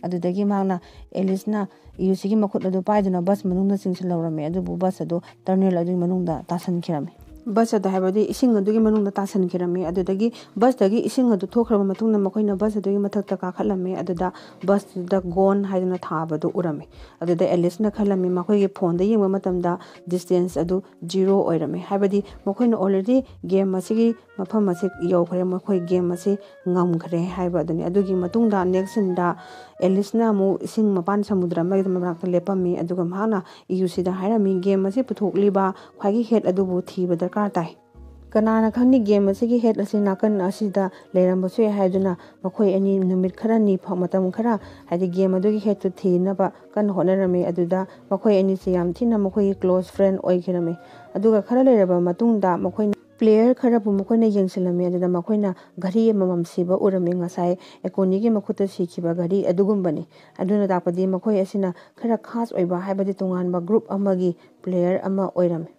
ꯑꯗꯨꯗꯒꯤ ꯃꯍꯥꯛꯅ, ꯑꯦꯂꯤꯁꯅ ꯌꯨꯁꯤꯒꯤ ꯃꯈꯨꯠ ꯑꯗꯨ ꯄꯥꯏꯗꯨꯅ ꯕꯁ ꯃꯅꯨꯡꯗ ꯆꯤꯡꯁꯤꯜꯍꯧꯔꯝꯃꯤ, ꯑꯗꯨꯕꯨ ꯕꯁ ꯑꯗꯨ ꯇꯔꯅꯦꯜ ꯑꯗꯨꯒꯤ ꯃꯅꯨꯡꯗ ꯇꯥꯁꯟꯈꯤꯔꯝꯃꯤ꯫ ꯕꯁ ꯑꯗꯨ, ꯍꯥꯏꯕꯗꯤ ꯏꯁꯤꯡ ꯑꯗꯨꯒꯤ ꯃꯅꯨꯡꯗ ꯇꯥꯁꯟꯈꯤꯔꯝꯃꯤ꯫ ꯑꯗꯨꯗꯒꯤ ꯕꯁꯇꯒꯤ ꯏꯁꯤꯡ ꯑꯗꯨ ꯊꯣꯛꯈ꯭ꯔꯕ ꯃꯇꯨꯡꯗ ꯃꯈꯣꯏꯅ ꯕꯁ ꯑꯗꯨꯒꯤ ꯃꯊꯛꯇ ꯀꯥꯈꯠꯂꯝꯃꯤ꯫ ꯑꯗꯨꯗ ꯕꯁꯇꯨꯗ ꯒꯣꯟ ꯍꯥꯏꯗꯨꯅ ꯊꯥꯕꯗꯨ ꯎꯔꯝꯃꯤ꯫ ꯑꯗꯨꯗ ꯑꯦꯂꯤꯁꯅ ꯈꯜꯂꯝꯃꯤ, ꯃꯈꯣꯏꯒꯤ ꯐꯣꯟꯗ ꯌꯦꯡꯕ ꯃꯇꯝꯗ ꯗꯤꯁꯇꯦꯟꯁ ꯑꯗꯨ ꯖꯤꯔꯣ ꯑꯣꯏꯔꯝꯃꯤ, ꯍꯥꯏꯕꯗꯤ ꯃꯈꯣꯏꯅ ꯑꯣꯜꯔꯦꯗꯤ ꯒꯦꯝ ꯑꯁꯤꯒꯤ ꯃꯐꯝ ꯑꯁꯤ ꯌꯧꯈ꯭ꯔꯦ, ꯃꯈꯣꯏ ꯒꯦꯝ ꯑꯁꯤ ꯉꯝꯈ꯭ꯔꯦ ꯍꯥꯏꯕ ꯑꯗꯨꯅꯤ꯫ ꯑꯗꯨꯒꯤ ꯃꯇꯨꯡꯗ ꯅꯦꯛꯁ ꯁꯤꯟꯗ ꯑꯦꯂꯤꯁꯅ ꯑꯃꯨꯛ ꯏꯁꯤꯡ ꯃꯄꯥꯟ ꯁꯃꯨꯗ꯭ꯔ ꯑꯃꯒꯤ ꯃꯅꯥꯛꯇ ꯂꯦꯞꯄꯝꯃꯤ, ꯑꯗꯨꯒ ꯃꯍꯥꯛꯅ ꯌꯨꯁꯤꯗ ꯍꯥꯏꯔꯝꯃꯤ, ꯒꯦꯝ ꯑꯁꯤ ꯄꯨꯊꯣꯛꯂꯤꯕ ꯈ꯭ꯋꯥꯏꯒꯤ ꯍꯦꯠ ꯑꯗꯨꯕꯨ ꯊꯤꯕ ꯗꯔꯀꯥꯔ ꯇꯥꯏ꯫ ꯀꯅꯥꯅ ꯈꯪꯅꯤ, ꯒꯦꯝ ꯑꯁꯤꯒꯤ ꯍꯦꯠ ꯑꯁꯤ ꯅꯥꯀꯟ ꯑꯁꯤꯗ ꯂꯩꯔꯝꯕꯁꯨ ꯌꯥꯏ ꯍꯥꯏꯗꯨꯅ ꯃꯈꯣꯏ ꯑꯅꯤ ꯅꯨꯃꯤꯠ ꯈꯔꯅꯤ ꯐꯥꯎ, ꯃꯇꯝ ꯈꯔ, ꯍꯥꯏꯗꯤ ꯒꯦꯝ ꯑꯗꯨꯒꯤ ꯍꯦꯠꯇꯨ ꯊꯤꯅꯕ ꯀꯟꯅ ꯍꯣꯠꯅꯔꯝꯃꯤ꯫ ꯑꯗꯨꯗ ꯃꯈꯣꯏ ꯑꯅꯤꯁꯤ ꯌꯥꯝ ꯊꯤꯅ ꯃꯈꯣꯏꯒꯤ ꯀ꯭ꯂꯣꯁ ꯐ꯭ꯔꯦꯟ ꯑꯣꯏꯈꯤꯔꯝꯃꯤ꯫ ꯑꯗꯨꯒ ꯈꯔ ꯂꯩꯔꯕ ꯃꯇꯨꯡꯗ ꯃꯈꯣꯏꯅ ꯄ꯭ꯂꯦꯌꯔ ꯈꯔꯕꯨ ꯃꯈꯣꯏꯅ ꯌꯦꯡꯁꯤꯜꯂꯝꯃꯤ꯫ ꯑꯗꯨꯗ ꯃꯈꯣꯏꯅ ꯘꯔꯤ ꯑꯃꯃꯝ ꯁꯤꯕ ꯎꯔꯝꯃꯤ, ꯉꯁꯥꯏ ꯑꯦꯀꯣꯅꯤꯒꯤ ꯃꯈꯨꯠꯇ ꯁꯤꯈꯤꯕ ꯘꯔꯤ ꯑꯗꯨꯒꯨꯝꯕꯅꯤ꯫ ꯑꯗꯨꯅ ꯇꯥꯛꯄꯗꯤ ꯃꯈꯣꯏ ꯑꯁꯤꯅ ꯈꯔ ꯈꯥꯁ ꯑꯣꯏꯕ, ꯍꯥꯏꯕꯗꯤ ꯇꯣꯉꯥꯟꯕ ꯒ꯭ꯔꯨꯞ ꯑꯃꯒꯤ ꯄ꯭ꯂꯦꯌꯔ ꯑꯃ ꯑꯣꯏꯔꯝꯃꯤ꯫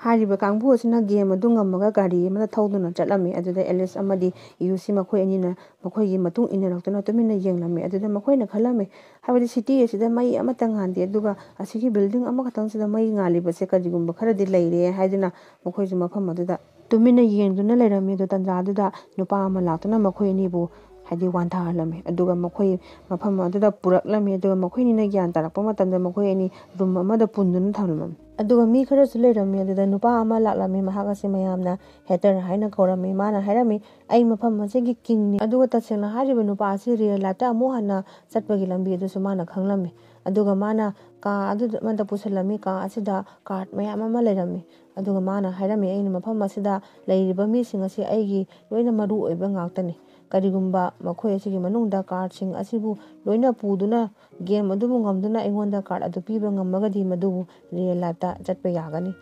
ꯍꯥꯏꯔꯤꯕ ꯀꯥꯡꯕꯨ ꯑꯁꯤꯅ ꯒꯦꯝ ꯑꯗꯨ ꯉꯝꯃꯒ ꯒꯥꯔꯤ ꯑꯃꯗ ꯊꯧꯗꯨꯅ ꯆꯠꯂꯝꯃꯤ꯫ ꯑꯗꯨꯗ ꯑꯦꯂꯤꯁ ꯑꯃꯗꯤ ꯌꯨꯁꯤ ꯃꯈꯣꯏ ꯑꯅꯤꯅ ꯃꯈꯣꯏꯒꯤ ꯃꯇꯨꯡ ꯏꯟꯅꯔꯛꯇꯨꯅ ꯇꯨꯃꯤꯟꯅ ꯌꯦꯡꯂꯝꯃꯤ꯫ ꯑꯗꯨꯗ ꯃꯈꯣꯏꯅ ꯈꯜꯂꯝꯃꯤ, ꯍꯥꯏꯕꯗꯤ ꯁꯤꯇꯤ ꯑꯁꯤꯗ ꯃꯩ ꯑꯃꯠꯇ ꯉꯥꯟꯗꯦ, ꯑꯗꯨꯒ ꯑꯁꯤꯒꯤ ꯕꯤꯜꯗꯤꯡ ꯑꯃꯈꯛꯇꯪꯁꯤꯗ ꯃꯩ ꯉꯥꯜꯂꯤꯕꯁꯦ ꯀꯔꯤꯒꯨꯝꯕ ꯈꯔꯗꯤ ꯂꯩꯔꯦ ꯍꯥꯏꯗꯨꯅ ꯃꯈꯣꯏꯁꯨ ꯃꯐꯝ ꯑꯗꯨꯗ ꯇꯨꯃꯤꯟꯅ ꯌꯦꯡꯗꯨꯅ ꯂꯩꯔꯝꯃꯤ꯫ ꯑꯗꯨ ꯇꯥꯟꯖꯥꯗꯨꯗ ꯅꯨꯄꯥ ꯑꯃ ꯂꯥꯛꯇꯨꯅ ꯃꯈꯣꯏ ꯑꯅꯤꯕꯨ, ꯍꯥꯏꯗꯤ, ꯋꯥꯟꯊꯍꯜꯂꯝꯃꯤ꯫ ꯑꯗꯨꯒ ꯃꯈꯣꯏ ꯃꯐꯝ ꯑꯗꯨꯗ ꯄꯨꯔꯛꯂꯝꯃꯤ꯫ ꯑꯗꯨꯒ ꯃꯈꯣꯏ ꯑꯅꯤꯅ ꯒ꯭ꯌꯥꯟ ꯇꯥꯔꯛꯄ ꯃꯇꯝꯗ ꯃꯈꯣꯏ ꯑꯅꯤ ꯔꯨꯝ ꯑꯃꯗ ꯄꯨꯟꯗꯨꯅ ꯊꯝꯂꯝꯃꯤ꯫ ꯑꯗꯨꯒ ꯃꯤ ꯈꯔꯁꯨ ꯂꯩꯔꯝꯃꯤ꯫ ꯑꯗꯨꯗ ꯅꯨꯄꯥ ꯑꯃ ꯂꯥꯛꯂꯝꯃꯤ, ꯃꯍꯥꯛ ꯑꯁꯤ ꯃꯌꯥꯝꯅ ꯍꯦꯇꯔ ꯍꯥꯏꯅ ꯀꯧꯔꯝꯃꯤ꯫ ꯃꯥꯅ ꯍꯥꯏꯔꯝꯃꯤ, "ꯑꯩ ꯃꯐꯝ ꯑꯁꯤꯒꯤ ꯀꯤꯡꯅꯤ"꯫ ꯑꯗꯨꯒ ꯇꯁꯦꯡꯅ ꯍꯥꯏꯔꯤꯕ ꯅꯨꯄꯥ ꯑꯁꯤ ꯔꯤꯌꯦꯜ ꯂꯥꯏꯐꯇ ꯑꯃꯨꯛ ꯍꯟꯅ ꯆꯠꯄꯒꯤ ꯂꯝꯕꯤ ꯑꯗꯨꯁꯨ ꯃꯥꯅ ꯈꯪꯂꯝꯃꯤ꯫ ꯑꯗꯨꯒ ꯃꯥꯅ ꯀꯥ ꯑꯗꯨ ꯑꯃꯗ ꯄꯨꯁꯤꯜꯂꯝꯃꯤ꯫ ꯀꯥ ꯑꯁꯤꯗ ꯀꯥꯔꯠ ꯃꯌꯥꯝ ꯑꯃ ꯂꯩꯔꯝꯃꯤ꯫ ꯑꯗꯨꯒ ꯃꯥꯅ ꯍꯥꯏꯔꯝꯃꯤ, "ꯑꯩꯅ ꯃꯐꯝ ꯑꯁꯤꯗ ꯂꯩꯔꯤꯕ ꯃꯤꯁꯤꯡ ꯑꯁꯤ ꯑꯩꯒꯤ ꯂꯣꯏꯅ ꯃꯔꯨ ꯑꯣꯏꯕ ꯉꯥꯛꯇꯅꯤ"꯫ ꯀꯔꯤꯒꯨꯝꯕ ꯃꯈꯣꯏ ꯑꯁꯤꯒꯤ ꯃꯅꯨꯡꯗ cardꯁꯤꯡ ꯑꯁꯤꯕꯨ ꯂꯣꯏꯅ ꯄꯨꯗꯨꯅ game ꯑꯗꯨꯕꯨ ꯉꯝꯗꯨꯅ ꯑꯩꯉꯣꯟꯗ card ꯑꯗꯨ ꯄꯤꯕ ꯉꯝꯃꯒꯗꯤ ꯃꯗꯨꯕꯨ real lifeꯇ ꯆꯠꯄ ꯌꯥꯒꯅꯤ꯫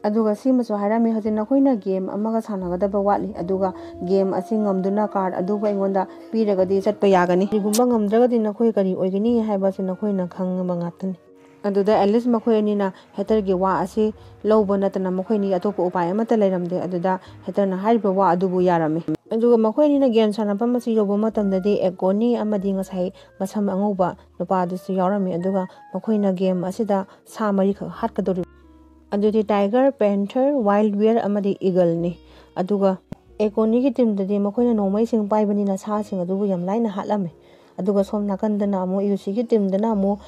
ꯑꯗꯨꯒ ꯁꯤꯃꯁꯨ ꯍꯥꯏꯔꯝꯃꯤ, ꯍꯧꯖꯤꯛ ꯅꯈꯣꯏꯅ game ꯑꯃꯒ ꯁꯥꯟꯅꯒꯗꯕ ꯋꯥꯠꯂꯤ, ꯑꯗꯨꯒ game ꯑꯁꯤ ꯉꯝꯗꯨꯅ card ꯑꯗꯨꯕꯨ ꯑꯩꯉꯣꯟꯗ ꯄꯤꯔꯒꯗꯤ ꯆꯠꯄ ꯌꯥꯒꯅꯤ꯫ ꯀꯔꯤꯒꯨꯝꯕ ꯉꯝꯗ꯭ꯔꯒꯗꯤ ꯅꯈꯣꯏ ꯀꯔꯤ ꯑꯣꯏꯒꯅꯤ ꯍꯥꯏꯕꯁꯤ ꯅꯈꯣꯏꯅ ꯈꯪꯉꯕ ꯉꯥꯛꯇꯅꯤ꯫ ꯑꯗꯨꯗ ꯑꯦꯂꯤꯁ ꯃꯈꯣꯏ ꯑꯅꯤꯅ ꯍꯦꯇꯔꯒꯤ ꯋꯥ ꯑꯁꯤ ꯂꯧꯕ ꯅꯠꯇꯅ ꯃꯈꯣꯏꯅꯤ ꯑꯇꯣꯞꯄ ꯎꯄꯥꯏ ꯑꯃꯠꯇ ꯂꯩꯔꯝꯗꯦ꯫ ꯑꯗꯨꯗ ꯍꯦꯇꯔꯅ ꯍꯥꯏꯔꯤꯕ ꯋꯥ ꯑꯗꯨꯕꯨ ꯌꯥꯔꯝꯃꯤ꯫ ꯑꯗꯨꯒ ꯃꯈꯣꯏ ꯑꯅꯤꯅ game ꯁꯥꯟꯅꯐꯝ ꯑꯁꯤ ꯌꯧꯕ ꯃꯇꯝꯗꯗꯤ ꯑꯦꯀꯣꯅꯤ ꯑꯃꯗꯤ ꯉꯁꯥꯏ ꯃꯁꯝ ꯑꯉꯧꯕ ꯅꯨꯄꯥ ꯑꯗꯨꯁꯨ ꯌꯥꯎꯔꯝꯃꯤ꯫ ꯑꯗꯨꯒ ꯃꯈꯣꯏꯅ game ꯑꯁꯤꯗ ꯁꯥ ꯃꯔꯤꯈꯛ ꯍꯥꯠꯀꯗꯧꯔꯤꯕ꯫ ꯑꯗꯨꯗꯤ tiger, panther, wild bear ꯑꯃꯗꯤ eagleꯅꯤ꯫ ꯑꯗꯨꯒ ꯑꯦꯀꯣꯅꯤꯒꯤ teamꯗꯗꯤ ꯃꯈꯣꯏꯅ ꯅꯣꯡꯃꯩꯁꯤꯡ ꯄꯥꯏꯕꯅꯤꯅ ꯁꯥꯁꯤꯡ ꯑꯗꯨꯕꯨ ꯌꯥꯝ ꯂꯥꯏꯅ ꯍꯥꯠꯂꯝꯃꯤ꯫ ꯑꯗꯨꯒ ꯁꯣꯝ ꯅꯥꯀꯟꯗꯅ ꯑꯃꯨꯛ ꯌꯨꯁꯤꯒꯤ teamꯗꯅ ꯑꯃꯨꯛ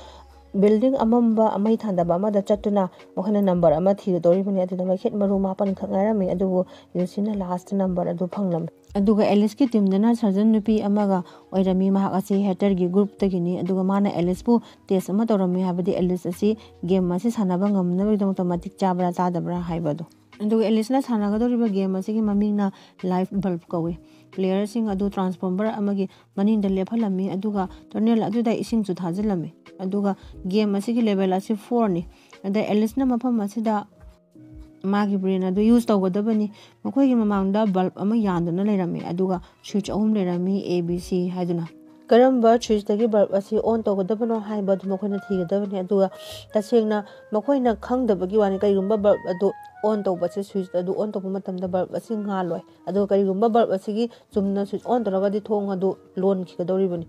building ꯑꯃꯝꯕ ꯃꯩ ꯊꯥꯟꯗꯕ ꯑꯃꯗ ꯆꯠꯇꯨꯅ ꯃꯈꯣꯏꯅ number ꯑꯃ ꯊꯤꯒꯗꯧꯔꯤꯕꯅꯤ꯫ ꯑꯗꯨꯗ ꯃꯩꯈꯦꯠ ꯃꯔꯨ ꯃꯥꯄꯟꯈꯛ ꯉꯥꯏꯔꯝꯃꯤ, ꯑꯗꯨꯕꯨ ꯌꯨꯁꯤꯅ last number ꯑꯗꯨ ꯐꯪꯂꯝꯃꯤ꯫ ꯑꯗꯨꯒ ꯑꯦꯂꯤꯁꯀꯤ teamꯗꯅ surgeon ꯅꯨꯄꯤ ꯑꯃꯒ ꯑꯣꯏꯔꯝꯃꯤ꯫ ꯃꯍꯥꯛ ꯑꯁꯤ ꯍꯦꯇꯔꯒꯤ groupꯇꯒꯤꯅꯤ꯫ ꯑꯗꯨꯒ ꯃꯥꯅ ꯑꯦꯂꯤꯁꯄꯨ test ꯑꯃ ꯇꯧꯔꯝꯃꯤ, ꯍꯥꯏꯕꯗꯤ ꯑꯦꯂꯤꯁ ꯑꯁꯤ game ꯑꯁꯤ ꯁꯥꯟꯅꯕ ꯉꯝꯅꯕꯒꯤꯗꯃꯛꯇ ꯃꯇꯤꯛ ꯆꯥꯕ꯭ꯔꯥ ꯆꯥꯗꯕ꯭ꯔꯥ ꯍꯥꯏꯕꯗꯨ꯫ ꯑꯗꯨꯒ ꯑꯦꯂꯤꯁꯅ ꯁꯥꯟꯅꯒꯗꯧꯔꯤꯕ game ꯑꯁꯤꯒꯤ ꯃꯃꯤꯡꯅ light bulb ꯀꯧꯏ꯫ Playerꯁꯤꯡ ꯑꯗꯨ transformer ꯑꯃꯒꯤ ꯃꯅꯤꯡꯗ ꯂꯦꯞꯍꯜꯂꯝꯃꯤ, ꯑꯗꯨꯒ tunnel ꯑꯗꯨꯗ ꯏꯁꯤꯡꯁꯨ ꯊꯥꯖꯤꯜꯂꯝꯃꯤ꯫ ꯑꯗꯨꯒ game ꯑꯁꯤꯒꯤ level ꯑꯁꯤ fourꯅꯤ꯫ ꯑꯗ ꯑꯦꯂꯤꯁꯅ ꯃꯐꯝ ꯑꯁꯤꯗ ꯃꯥꯒꯤ brain ꯑꯗꯨ use ꯇꯧꯒꯗꯕꯅꯤ꯫ ꯃꯈꯣꯏꯒꯤ ꯃꯃꯥꯡꯗ bulb ꯑꯃ ꯌꯥꯟꯗꯨꯅ ꯂꯩꯔꯝꯃꯤ, ꯑꯗꯨꯒ switch ꯑꯍꯨꯝ ꯂꯩꯔꯝꯃꯤ, A, B, C ꯍꯥꯏꯗꯨꯅ꯫ ꯀꯔꯝꯕ switchꯇꯒꯤ bulb ꯑꯁꯤ on ꯇꯧꯒꯗꯕꯅꯣ ꯍꯥꯏꯕꯗꯨ ꯃꯈꯣꯏꯅ ꯊꯤꯒꯗꯕꯅꯤ꯫ ꯑꯗꯨꯒ ꯇꯁꯦꯡꯅ ꯃꯈꯣꯏꯅ ꯈꯪꯗꯕꯒꯤ ꯋꯥꯅꯤ, ꯀꯔꯤꯒꯨꯝꯕ bulb ꯑꯗꯨ on ꯇꯧꯕꯁꯦ, switch ꯑꯗꯨ on ꯇꯧꯕ ꯃꯇꯝꯗ bulb ꯑꯁꯤ ꯉꯥꯜꯂꯣꯏ꯫ ꯑꯗꯨꯒ ꯀꯔꯤꯒꯨꯝꯕ bulb ꯑꯁꯤꯒꯤ ꯆꯨꯝꯅ switch on ꯇꯧꯔꯒꯗꯤ ꯊꯣꯡ ꯑꯗꯨ ꯂꯣꯟꯈꯤꯒꯗꯧꯔꯤꯕꯅꯤ꯫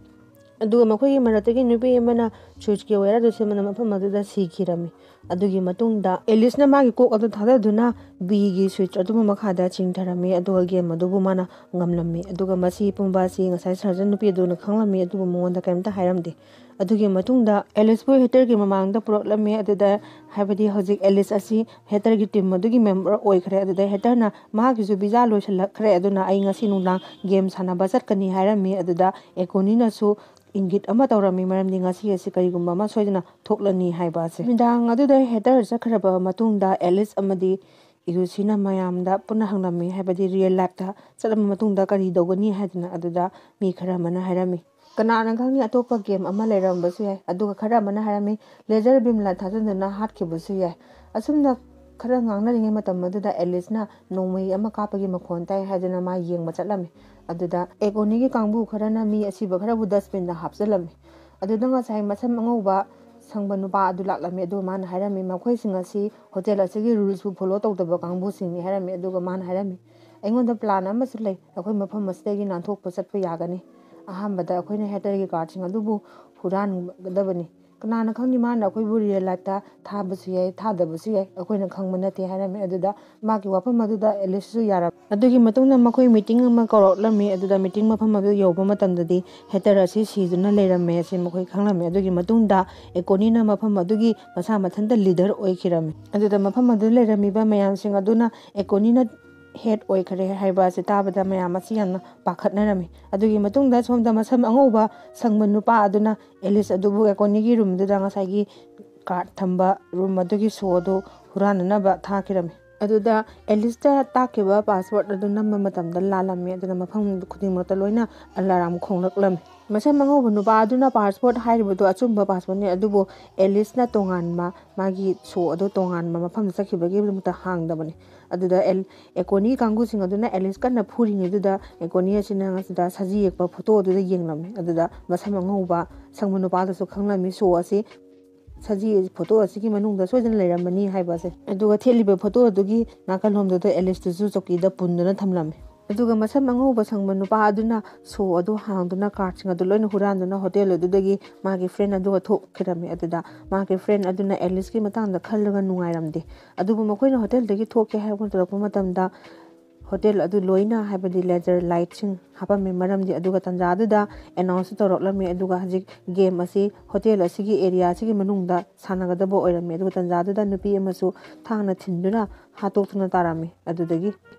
ꯑꯗꯨꯒ ꯃꯈꯣꯏꯒꯤ ꯃꯔꯛꯇꯒꯤ ꯅꯨꯄꯤ ꯑꯃꯅ switchꯀꯤ wire ꯑꯗꯨ ꯁꯦꯝꯕꯅ ꯃꯐꯝ ꯑꯗꯨꯗ ꯁꯤꯈꯤꯔꯝꯃꯤ꯫ ꯑꯗꯨꯒꯤ ꯃꯇꯨꯡꯗ ꯑꯦꯂꯤꯁꯅ ꯃꯥꯒꯤ ꯀꯣꯛ ꯑꯗꯨ ꯊꯥꯗꯗꯨꯅ Bꯒꯤ switch ꯑꯗꯨꯕꯨ ꯃꯈꯥꯗ ꯆꯤꯡꯊꯔꯝꯃꯤ, ꯑꯗꯨꯒ game ꯑꯗꯨꯕꯨ ꯃꯥꯅ ꯉꯝꯂꯝꯃꯤ꯫ ꯑꯗꯨꯒ ꯃꯁꯤ ꯄꯨꯝꯕ ꯑꯁꯤ ꯉꯁꯥꯏ surgeon ꯅꯨꯄꯤ ꯑꯗꯨꯅ ꯈꯪꯂꯝꯃꯤ, ꯑꯗꯨꯕꯨ ꯃꯉꯣꯟꯗ ꯀꯔꯤꯝꯇ ꯍꯥꯏꯔꯝꯗꯦ꯫ ꯑꯗꯨꯒꯤ ꯃꯇꯨꯡꯗ ꯑꯦꯂꯤꯁꯄꯨ ꯍꯦꯇꯔꯒꯤ ꯃꯃꯥꯡꯗ ꯄꯨꯔꯛꯂꯝꯃꯤ꯫ ꯑꯗꯨꯗ, ꯍꯥꯏꯕꯗꯤ ꯍꯧꯖꯤꯛ ꯑꯦꯂꯤꯁ ꯑꯁꯤ ꯍꯦꯇꯔꯒꯤ team ꯑꯗꯨꯒꯤ member ꯑꯣꯏꯈ꯭ꯔꯦ꯫ ꯑꯗꯨꯗ ꯍꯦꯇꯔꯅ ꯃꯍꯥꯛꯀꯤꯁꯨ visa ꯂꯣꯏꯁꯤꯜꯂꯛꯈ꯭ꯔꯦ, ꯑꯗꯨꯅ ꯑꯩ ꯉꯁꯤ ꯅꯨꯡꯗꯥꯡ game ꯁꯥꯟꯅꯕ ꯆꯠꯀꯅꯤ ꯍꯥꯏꯔꯝꯃꯤ꯫ ꯑꯗꯨꯗ ꯑꯦꯀꯣꯅꯤꯅꯁꯨ ꯏꯪꯒꯤꯠ ꯑꯃ ꯇꯧꯔꯝꯃꯤ, ꯃꯔꯝꯗꯤ ꯉꯁꯤ ꯑꯁꯤ ꯀꯔꯤꯒꯨꯝꯕ ꯑꯃ ꯁꯣꯏꯗꯅ ꯊꯣꯛꯂꯅꯤ ꯍꯥꯏꯕ ꯑꯁꯦ꯫ ꯅꯨꯃꯤꯗꯥꯡ ꯑꯗꯨꯗ ꯍꯦꯇꯔ ꯆꯠꯈ꯭ꯔꯕ ꯃꯇꯨꯡꯗ ꯑꯦꯂꯤꯁ ꯑꯃꯗꯤ ꯌꯨꯁꯤꯅ ꯃꯌꯥꯝꯗ ꯄꯨꯟꯅ ꯍꯪꯂꯝꯃꯤ, ꯍꯥꯏꯕꯗꯤ ꯔꯤꯌꯦꯜ ꯂꯥꯏꯐꯇ ꯆꯠꯂꯕ ꯃꯇꯨꯡꯗ ꯀꯔꯤ ꯇꯧꯒꯅꯤ ꯍꯥꯏꯗꯅ꯫ ꯑꯗꯨꯗ ꯃꯤ ꯈꯔ ꯑꯃꯅ ꯍꯥꯏꯔꯝꯃꯤ, "ꯀꯅꯥꯅ ꯈꯪꯅꯤ, ꯑꯇꯣꯞꯄ ꯒꯦꯝ ꯑꯃ ꯂꯩꯔꯝꯕꯁꯨ ꯌꯥꯏ"꯫ ꯑꯗꯨꯒ ꯈꯔ ꯑꯃꯅ ꯍꯥꯏꯔꯝꯃꯤ, "ꯂꯦꯖꯔ ꯕꯤꯝꯂꯥ ꯊꯥꯖꯤꯟꯗꯨꯅ ꯍꯥꯠꯈꯤꯕꯁꯨ ꯌꯥꯏ"꯫ ꯑꯁꯨꯝꯅ ꯈꯔ ꯉꯥꯡꯅꯔꯤꯉꯩ ꯃꯇꯝ ꯑꯗꯨꯗ ꯑꯦꯂꯤꯁꯅ ꯅꯣꯡꯃꯩ ꯑꯃ ꯀꯥꯞꯄꯒꯤ ꯃꯈꯣꯟ ꯇꯥꯏ ꯍꯥꯏꯗꯨꯅ ꯃꯥ ꯌꯦꯡꯕ ꯆꯠꯂꯝꯃꯤ꯫ ꯑꯗꯨꯗ ꯑꯦꯒꯣꯅꯤꯒꯤ ꯀꯥꯡꯕꯨ ꯈꯔꯅ ꯃꯤ ꯑꯁꯤꯕ ꯈꯔꯕꯨ ꯗꯁꯕꯤꯟꯗ ꯍꯥꯞꯆꯤꯜꯂꯝꯃꯤ꯫ ꯑꯗꯨꯗ ꯉꯁꯥꯏ ꯃꯁꯝ ꯑꯉꯧꯕ ꯁꯪꯕ ꯅꯨꯄꯥ ꯑꯗꯨ ꯂꯥꯛꯂꯝꯃꯤ꯫ ꯑꯗꯨ ꯃꯥꯅ ꯍꯥꯏꯔꯝꯃꯤ, "ꯃꯈꯣꯏꯁꯤꯡ ꯑꯁꯤ ꯍꯣꯇꯦꯜ ꯑꯁꯤꯒꯤ ꯔꯨꯜꯁꯄꯨ ꯐꯣꯂꯣ ꯇꯧꯗꯕ ꯀꯥꯡꯕꯨꯁꯤꯡꯅꯤ" ꯍꯥꯏꯔꯝꯃꯤ꯫ ꯑꯗꯨꯒ ꯃꯥꯅ ꯍꯥꯏꯔꯝꯃꯤ, "ꯑꯩꯉꯣꯟꯗ ꯄ꯭ꯂꯥꯟ ꯑꯃꯁꯨ ꯂꯩ꯫ ꯑꯩꯈꯣꯏ ꯃꯐꯝ ꯑꯁꯤꯗꯒꯤ ꯅꯥꯟꯊꯣꯛꯄ ꯆꯠꯄ ꯌꯥꯒꯅꯤ꯫ ꯑꯍꯥꯟꯕꯗ ꯑꯩꯈꯣꯏꯅ ꯍꯦꯇꯔꯒꯤ ꯀꯥꯔꯠꯁꯤꯡ ꯑꯗꯨꯕꯨ ꯍꯨꯔꯥꯟꯒꯗꯕꯅꯤ꯫ ꯀꯅꯥꯅ ꯈꯪꯅꯤ, ꯃꯥꯅ ꯑꯩꯈꯣꯏꯕꯨ ꯔꯤꯌꯦꯜ ꯂꯥꯏꯐꯇ ꯊꯥꯕꯁꯨ ꯌꯥꯏ, ꯊꯥꯗꯕꯁꯨ ꯌꯥꯏ, ꯑꯩꯈꯣꯏꯅ ꯈꯪꯕ ꯅꯠꯇꯦ" ꯍꯥꯏꯔꯝꯃꯤ꯫ ꯑꯗꯨꯗ ꯃꯥꯒꯤ ꯋꯥꯐꯝ ꯑꯗꯨꯗ ꯑꯦꯂꯤꯁꯁꯨ ꯌꯥꯔꯝꯃꯤ꯫ ꯑꯗꯨꯒꯤ ꯃꯇꯨꯡꯗ ꯃꯈꯣꯏ ꯃꯤꯇꯤꯡ ꯑꯃ ꯀꯧꯔꯛꯂꯝꯃꯤ꯫ ꯑꯗꯨꯗ ꯃꯤꯇꯤꯡ ꯃꯐꯝ ꯑꯗꯨ ꯌꯧꯕ ꯃꯇꯝꯗꯗꯤ ꯍꯦꯇꯔ ꯑꯁꯤ ꯁꯤꯗꯨꯅ ꯂꯩꯔꯝꯃꯦ ꯑꯁꯤ ꯃꯈꯣꯏ ꯈꯪꯂꯝꯃꯤ꯫ ꯑꯗꯨꯒꯤ ꯃꯇꯨꯡꯗ ꯑꯦꯀꯣꯅꯤꯅ ꯃꯐꯝ ꯑꯗꯨꯒꯤ ꯃꯁꯥ ꯃꯊꯟꯇ ꯂꯤꯗꯔ ꯑꯣꯏꯈꯤꯔꯝꯃꯤ꯫ ꯑꯗꯨꯗ ꯃꯐꯝ ꯑꯗꯨꯗ ꯂꯩꯔꯝꯃꯤꯕ ꯃꯌꯥꯝꯁꯤꯡ ꯑꯗꯨꯅ ꯑꯦꯀꯣꯅꯤꯅ ꯍꯦꯠ ꯑꯣꯏꯈꯔꯦ ꯍꯥꯏꯕ ꯑꯁꯤ ꯇꯥꯕꯗ ꯃꯌꯥꯝ ꯑꯁꯤ ꯌꯥꯝꯅ ꯄꯥꯈꯠꯅꯔꯝꯃꯤ꯫ ꯑꯗꯨꯒꯤ ꯃꯇꯨꯡꯗ ꯁꯣꯝꯗ ꯃꯁꯝ ꯑꯉꯧꯕ ꯁꯪꯕ ꯅꯨꯄꯥ ꯑꯗꯨꯅ ꯑꯦꯂꯤꯁ ꯑꯗꯨꯕꯨ ꯑꯦꯀꯣꯅꯤꯒꯤ ꯔꯨꯝꯗꯨꯗ, ꯉꯁꯥꯏꯒꯤ ꯀꯥꯔꯠ ꯊꯝꯕ ꯔꯨꯝ ꯑꯗꯨꯒꯤ ꯁꯣ ꯑꯗꯨ ꯍꯨꯔꯥꯟꯅꯅꯕ ꯊꯥꯈꯤꯔꯝꯃꯤ꯫ ꯑꯗꯨꯗ ꯑꯦꯂꯤꯁꯇ ꯇꯥꯛꯈꯤꯕ ꯄꯥꯁꯋꯥꯔꯗ ꯑꯗꯨ ꯅꯝꯕ ꯃꯇꯝꯗ ꯂꯥꯜꯂꯝꯃꯤ꯫ ꯑꯗꯨꯅ ꯃꯐꯝ ꯈꯨꯗꯤꯡꯃꯛꯇ ꯂꯣꯏꯅ ꯑꯂꯥꯔꯝ ꯈꯣꯡꯂꯛꯂꯝꯃꯤ꯫ ꯃꯁꯝ ꯑꯉꯧꯕ ꯅꯨꯄꯥ ꯑꯗꯨꯅ ꯄꯥꯁꯋꯥꯔꯗ ꯍꯥꯏꯔꯤꯕꯗꯨ ꯑꯆꯨꯝꯕ ꯄꯥꯁꯋꯥꯔꯗꯅꯤ, ꯑꯗꯨꯕꯨ ꯑꯦꯂꯤꯁꯅ ꯇꯣꯉꯥꯟꯕ, ꯃꯥꯒꯤ ꯁꯣ ꯑꯗꯨ ꯇꯣꯉꯥꯟꯕ ꯃꯐꯝꯗ ꯆꯠꯈꯤꯕꯒꯤꯗꯃꯛꯇ ꯍꯥꯡꯗꯕꯅꯤ꯫ ꯑꯗꯨꯗ ꯑꯦꯜ-, ꯑꯦꯀꯣꯅꯤ ꯀꯥꯡꯕꯨꯁꯤꯡ ꯑꯗꯨꯅ ꯑꯦꯂꯤꯁ ꯀꯟꯅ ꯐꯨꯔꯤꯉꯩꯗꯨꯗ ꯑꯦꯀꯣꯅꯤ ꯑꯁꯤꯅ ꯉꯁꯤꯗ ꯁꯖꯤ ꯌꯦꯛꯄ ꯐꯣꯇꯣ ꯑꯗꯨꯗ ꯌꯦꯡꯂꯝꯃꯤ꯫ ꯑꯗꯨꯗ ꯃꯁꯝ ꯑꯉꯧꯕ ꯁꯪꯕ ꯅꯨꯄꯥꯗꯨꯁꯨ ꯈꯪꯂꯝꯃꯤ, ꯁꯣ ꯑꯁꯤ ꯁꯖꯤ ꯐꯣꯇꯣ ꯑꯁꯤꯒꯤ ꯃꯅꯨꯡꯗ ꯁꯣꯏꯗꯅ ꯂꯩꯔꯝꯃꯅꯤ ꯍꯥꯏꯕ ꯑꯁꯦ꯫ ꯑꯗꯨꯒ ꯊꯦꯠꯂꯤꯕ ꯐꯣꯇꯣ ꯑꯗꯨꯒꯤ ꯅꯥꯀꯜꯂꯣꯝꯗꯨꯗ ꯑꯦꯂꯤꯁꯇꯨꯁꯨ ꯆꯧꯀꯤꯗ ꯄꯨꯟꯗꯨꯅ ꯊꯝꯂꯝꯃꯤ꯫ ꯑꯗꯨꯒ ꯃꯁꯝ ꯑꯉꯧꯕ ꯁꯪꯕ ꯅꯨꯄꯥ ꯑꯗꯨꯅ ꯁꯣ ꯑꯗꯨ ꯍꯥꯡꯗꯨꯅ ꯀꯥꯔꯠꯁꯤꯡ ꯑꯗꯨ ꯂꯣꯏꯅ ꯍꯨꯔꯥꯟꯗꯨꯅ ꯍꯣꯇꯦꯜ ꯑꯗꯨꯗꯒꯤ ꯃꯥꯒꯤ ꯐ꯭ꯔꯦꯟ ꯑꯗꯨꯒ ꯊꯣꯛꯈꯤꯔꯝꯃꯤ꯫ ꯑꯗꯨꯗ ꯃꯥꯒꯤ ꯐ꯭ꯔꯦꯟ ꯑꯗꯨꯅ ꯑꯦꯂꯤꯁꯀꯤ ꯃꯇꯥꯡꯗ ꯈꯜꯂꯒ ꯅꯨꯡꯉꯥꯏꯔꯝꯗꯦ꯫ ꯑꯗꯨꯕꯨ ꯃꯈꯣꯏꯅ ꯍꯣꯇꯦꯜꯗꯒꯤ ꯊꯣꯛꯀꯦ ꯍꯥꯏꯕ ꯇꯧꯔꯛꯄ ꯃꯇꯝꯗ ꯍꯣꯇꯦꯜ ꯑꯗꯨ ꯂꯣꯏꯅ, ꯍꯥꯏꯕꯗꯤ ꯂꯦꯖꯔ ꯂꯥꯏꯠꯁꯤꯡ ꯍꯥꯞꯄꯝꯃꯤ꯫ ꯃꯔꯝꯗꯤ ꯑꯗꯨꯒ ꯇꯥꯟꯖꯥ ꯑꯗꯨꯗ ꯑꯦꯅꯥꯎꯟꯁꯁꯨ ꯇꯧꯔꯛꯂꯝꯃꯤ꯫ ꯑꯗꯨꯒ ꯍꯧꯖꯤꯛ ꯒꯦꯝ ꯑꯁꯤ ꯍꯣꯇꯦꯜ ꯑꯁꯤꯒꯤ ꯑꯦꯔꯤꯌꯥ ꯑꯁꯤꯒꯤ ꯃꯅꯨꯡꯗ ꯁꯥꯟꯅꯒꯗꯕ ꯑꯣꯏꯔꯝꯃꯤ꯫ ꯑꯗꯨꯒ ꯇꯥꯟꯖꯥ ꯑꯗꯨꯗ ꯅꯨꯄꯤ ꯑꯃꯁꯨ ꯊꯥꯡꯅ ꯊꯤꯟꯗꯨꯅ ꯍꯥꯠꯇꯣꯛꯇꯨꯅ ꯇꯥꯔꯝꯃꯤ꯫ ꯑꯗꯨꯗꯒꯤ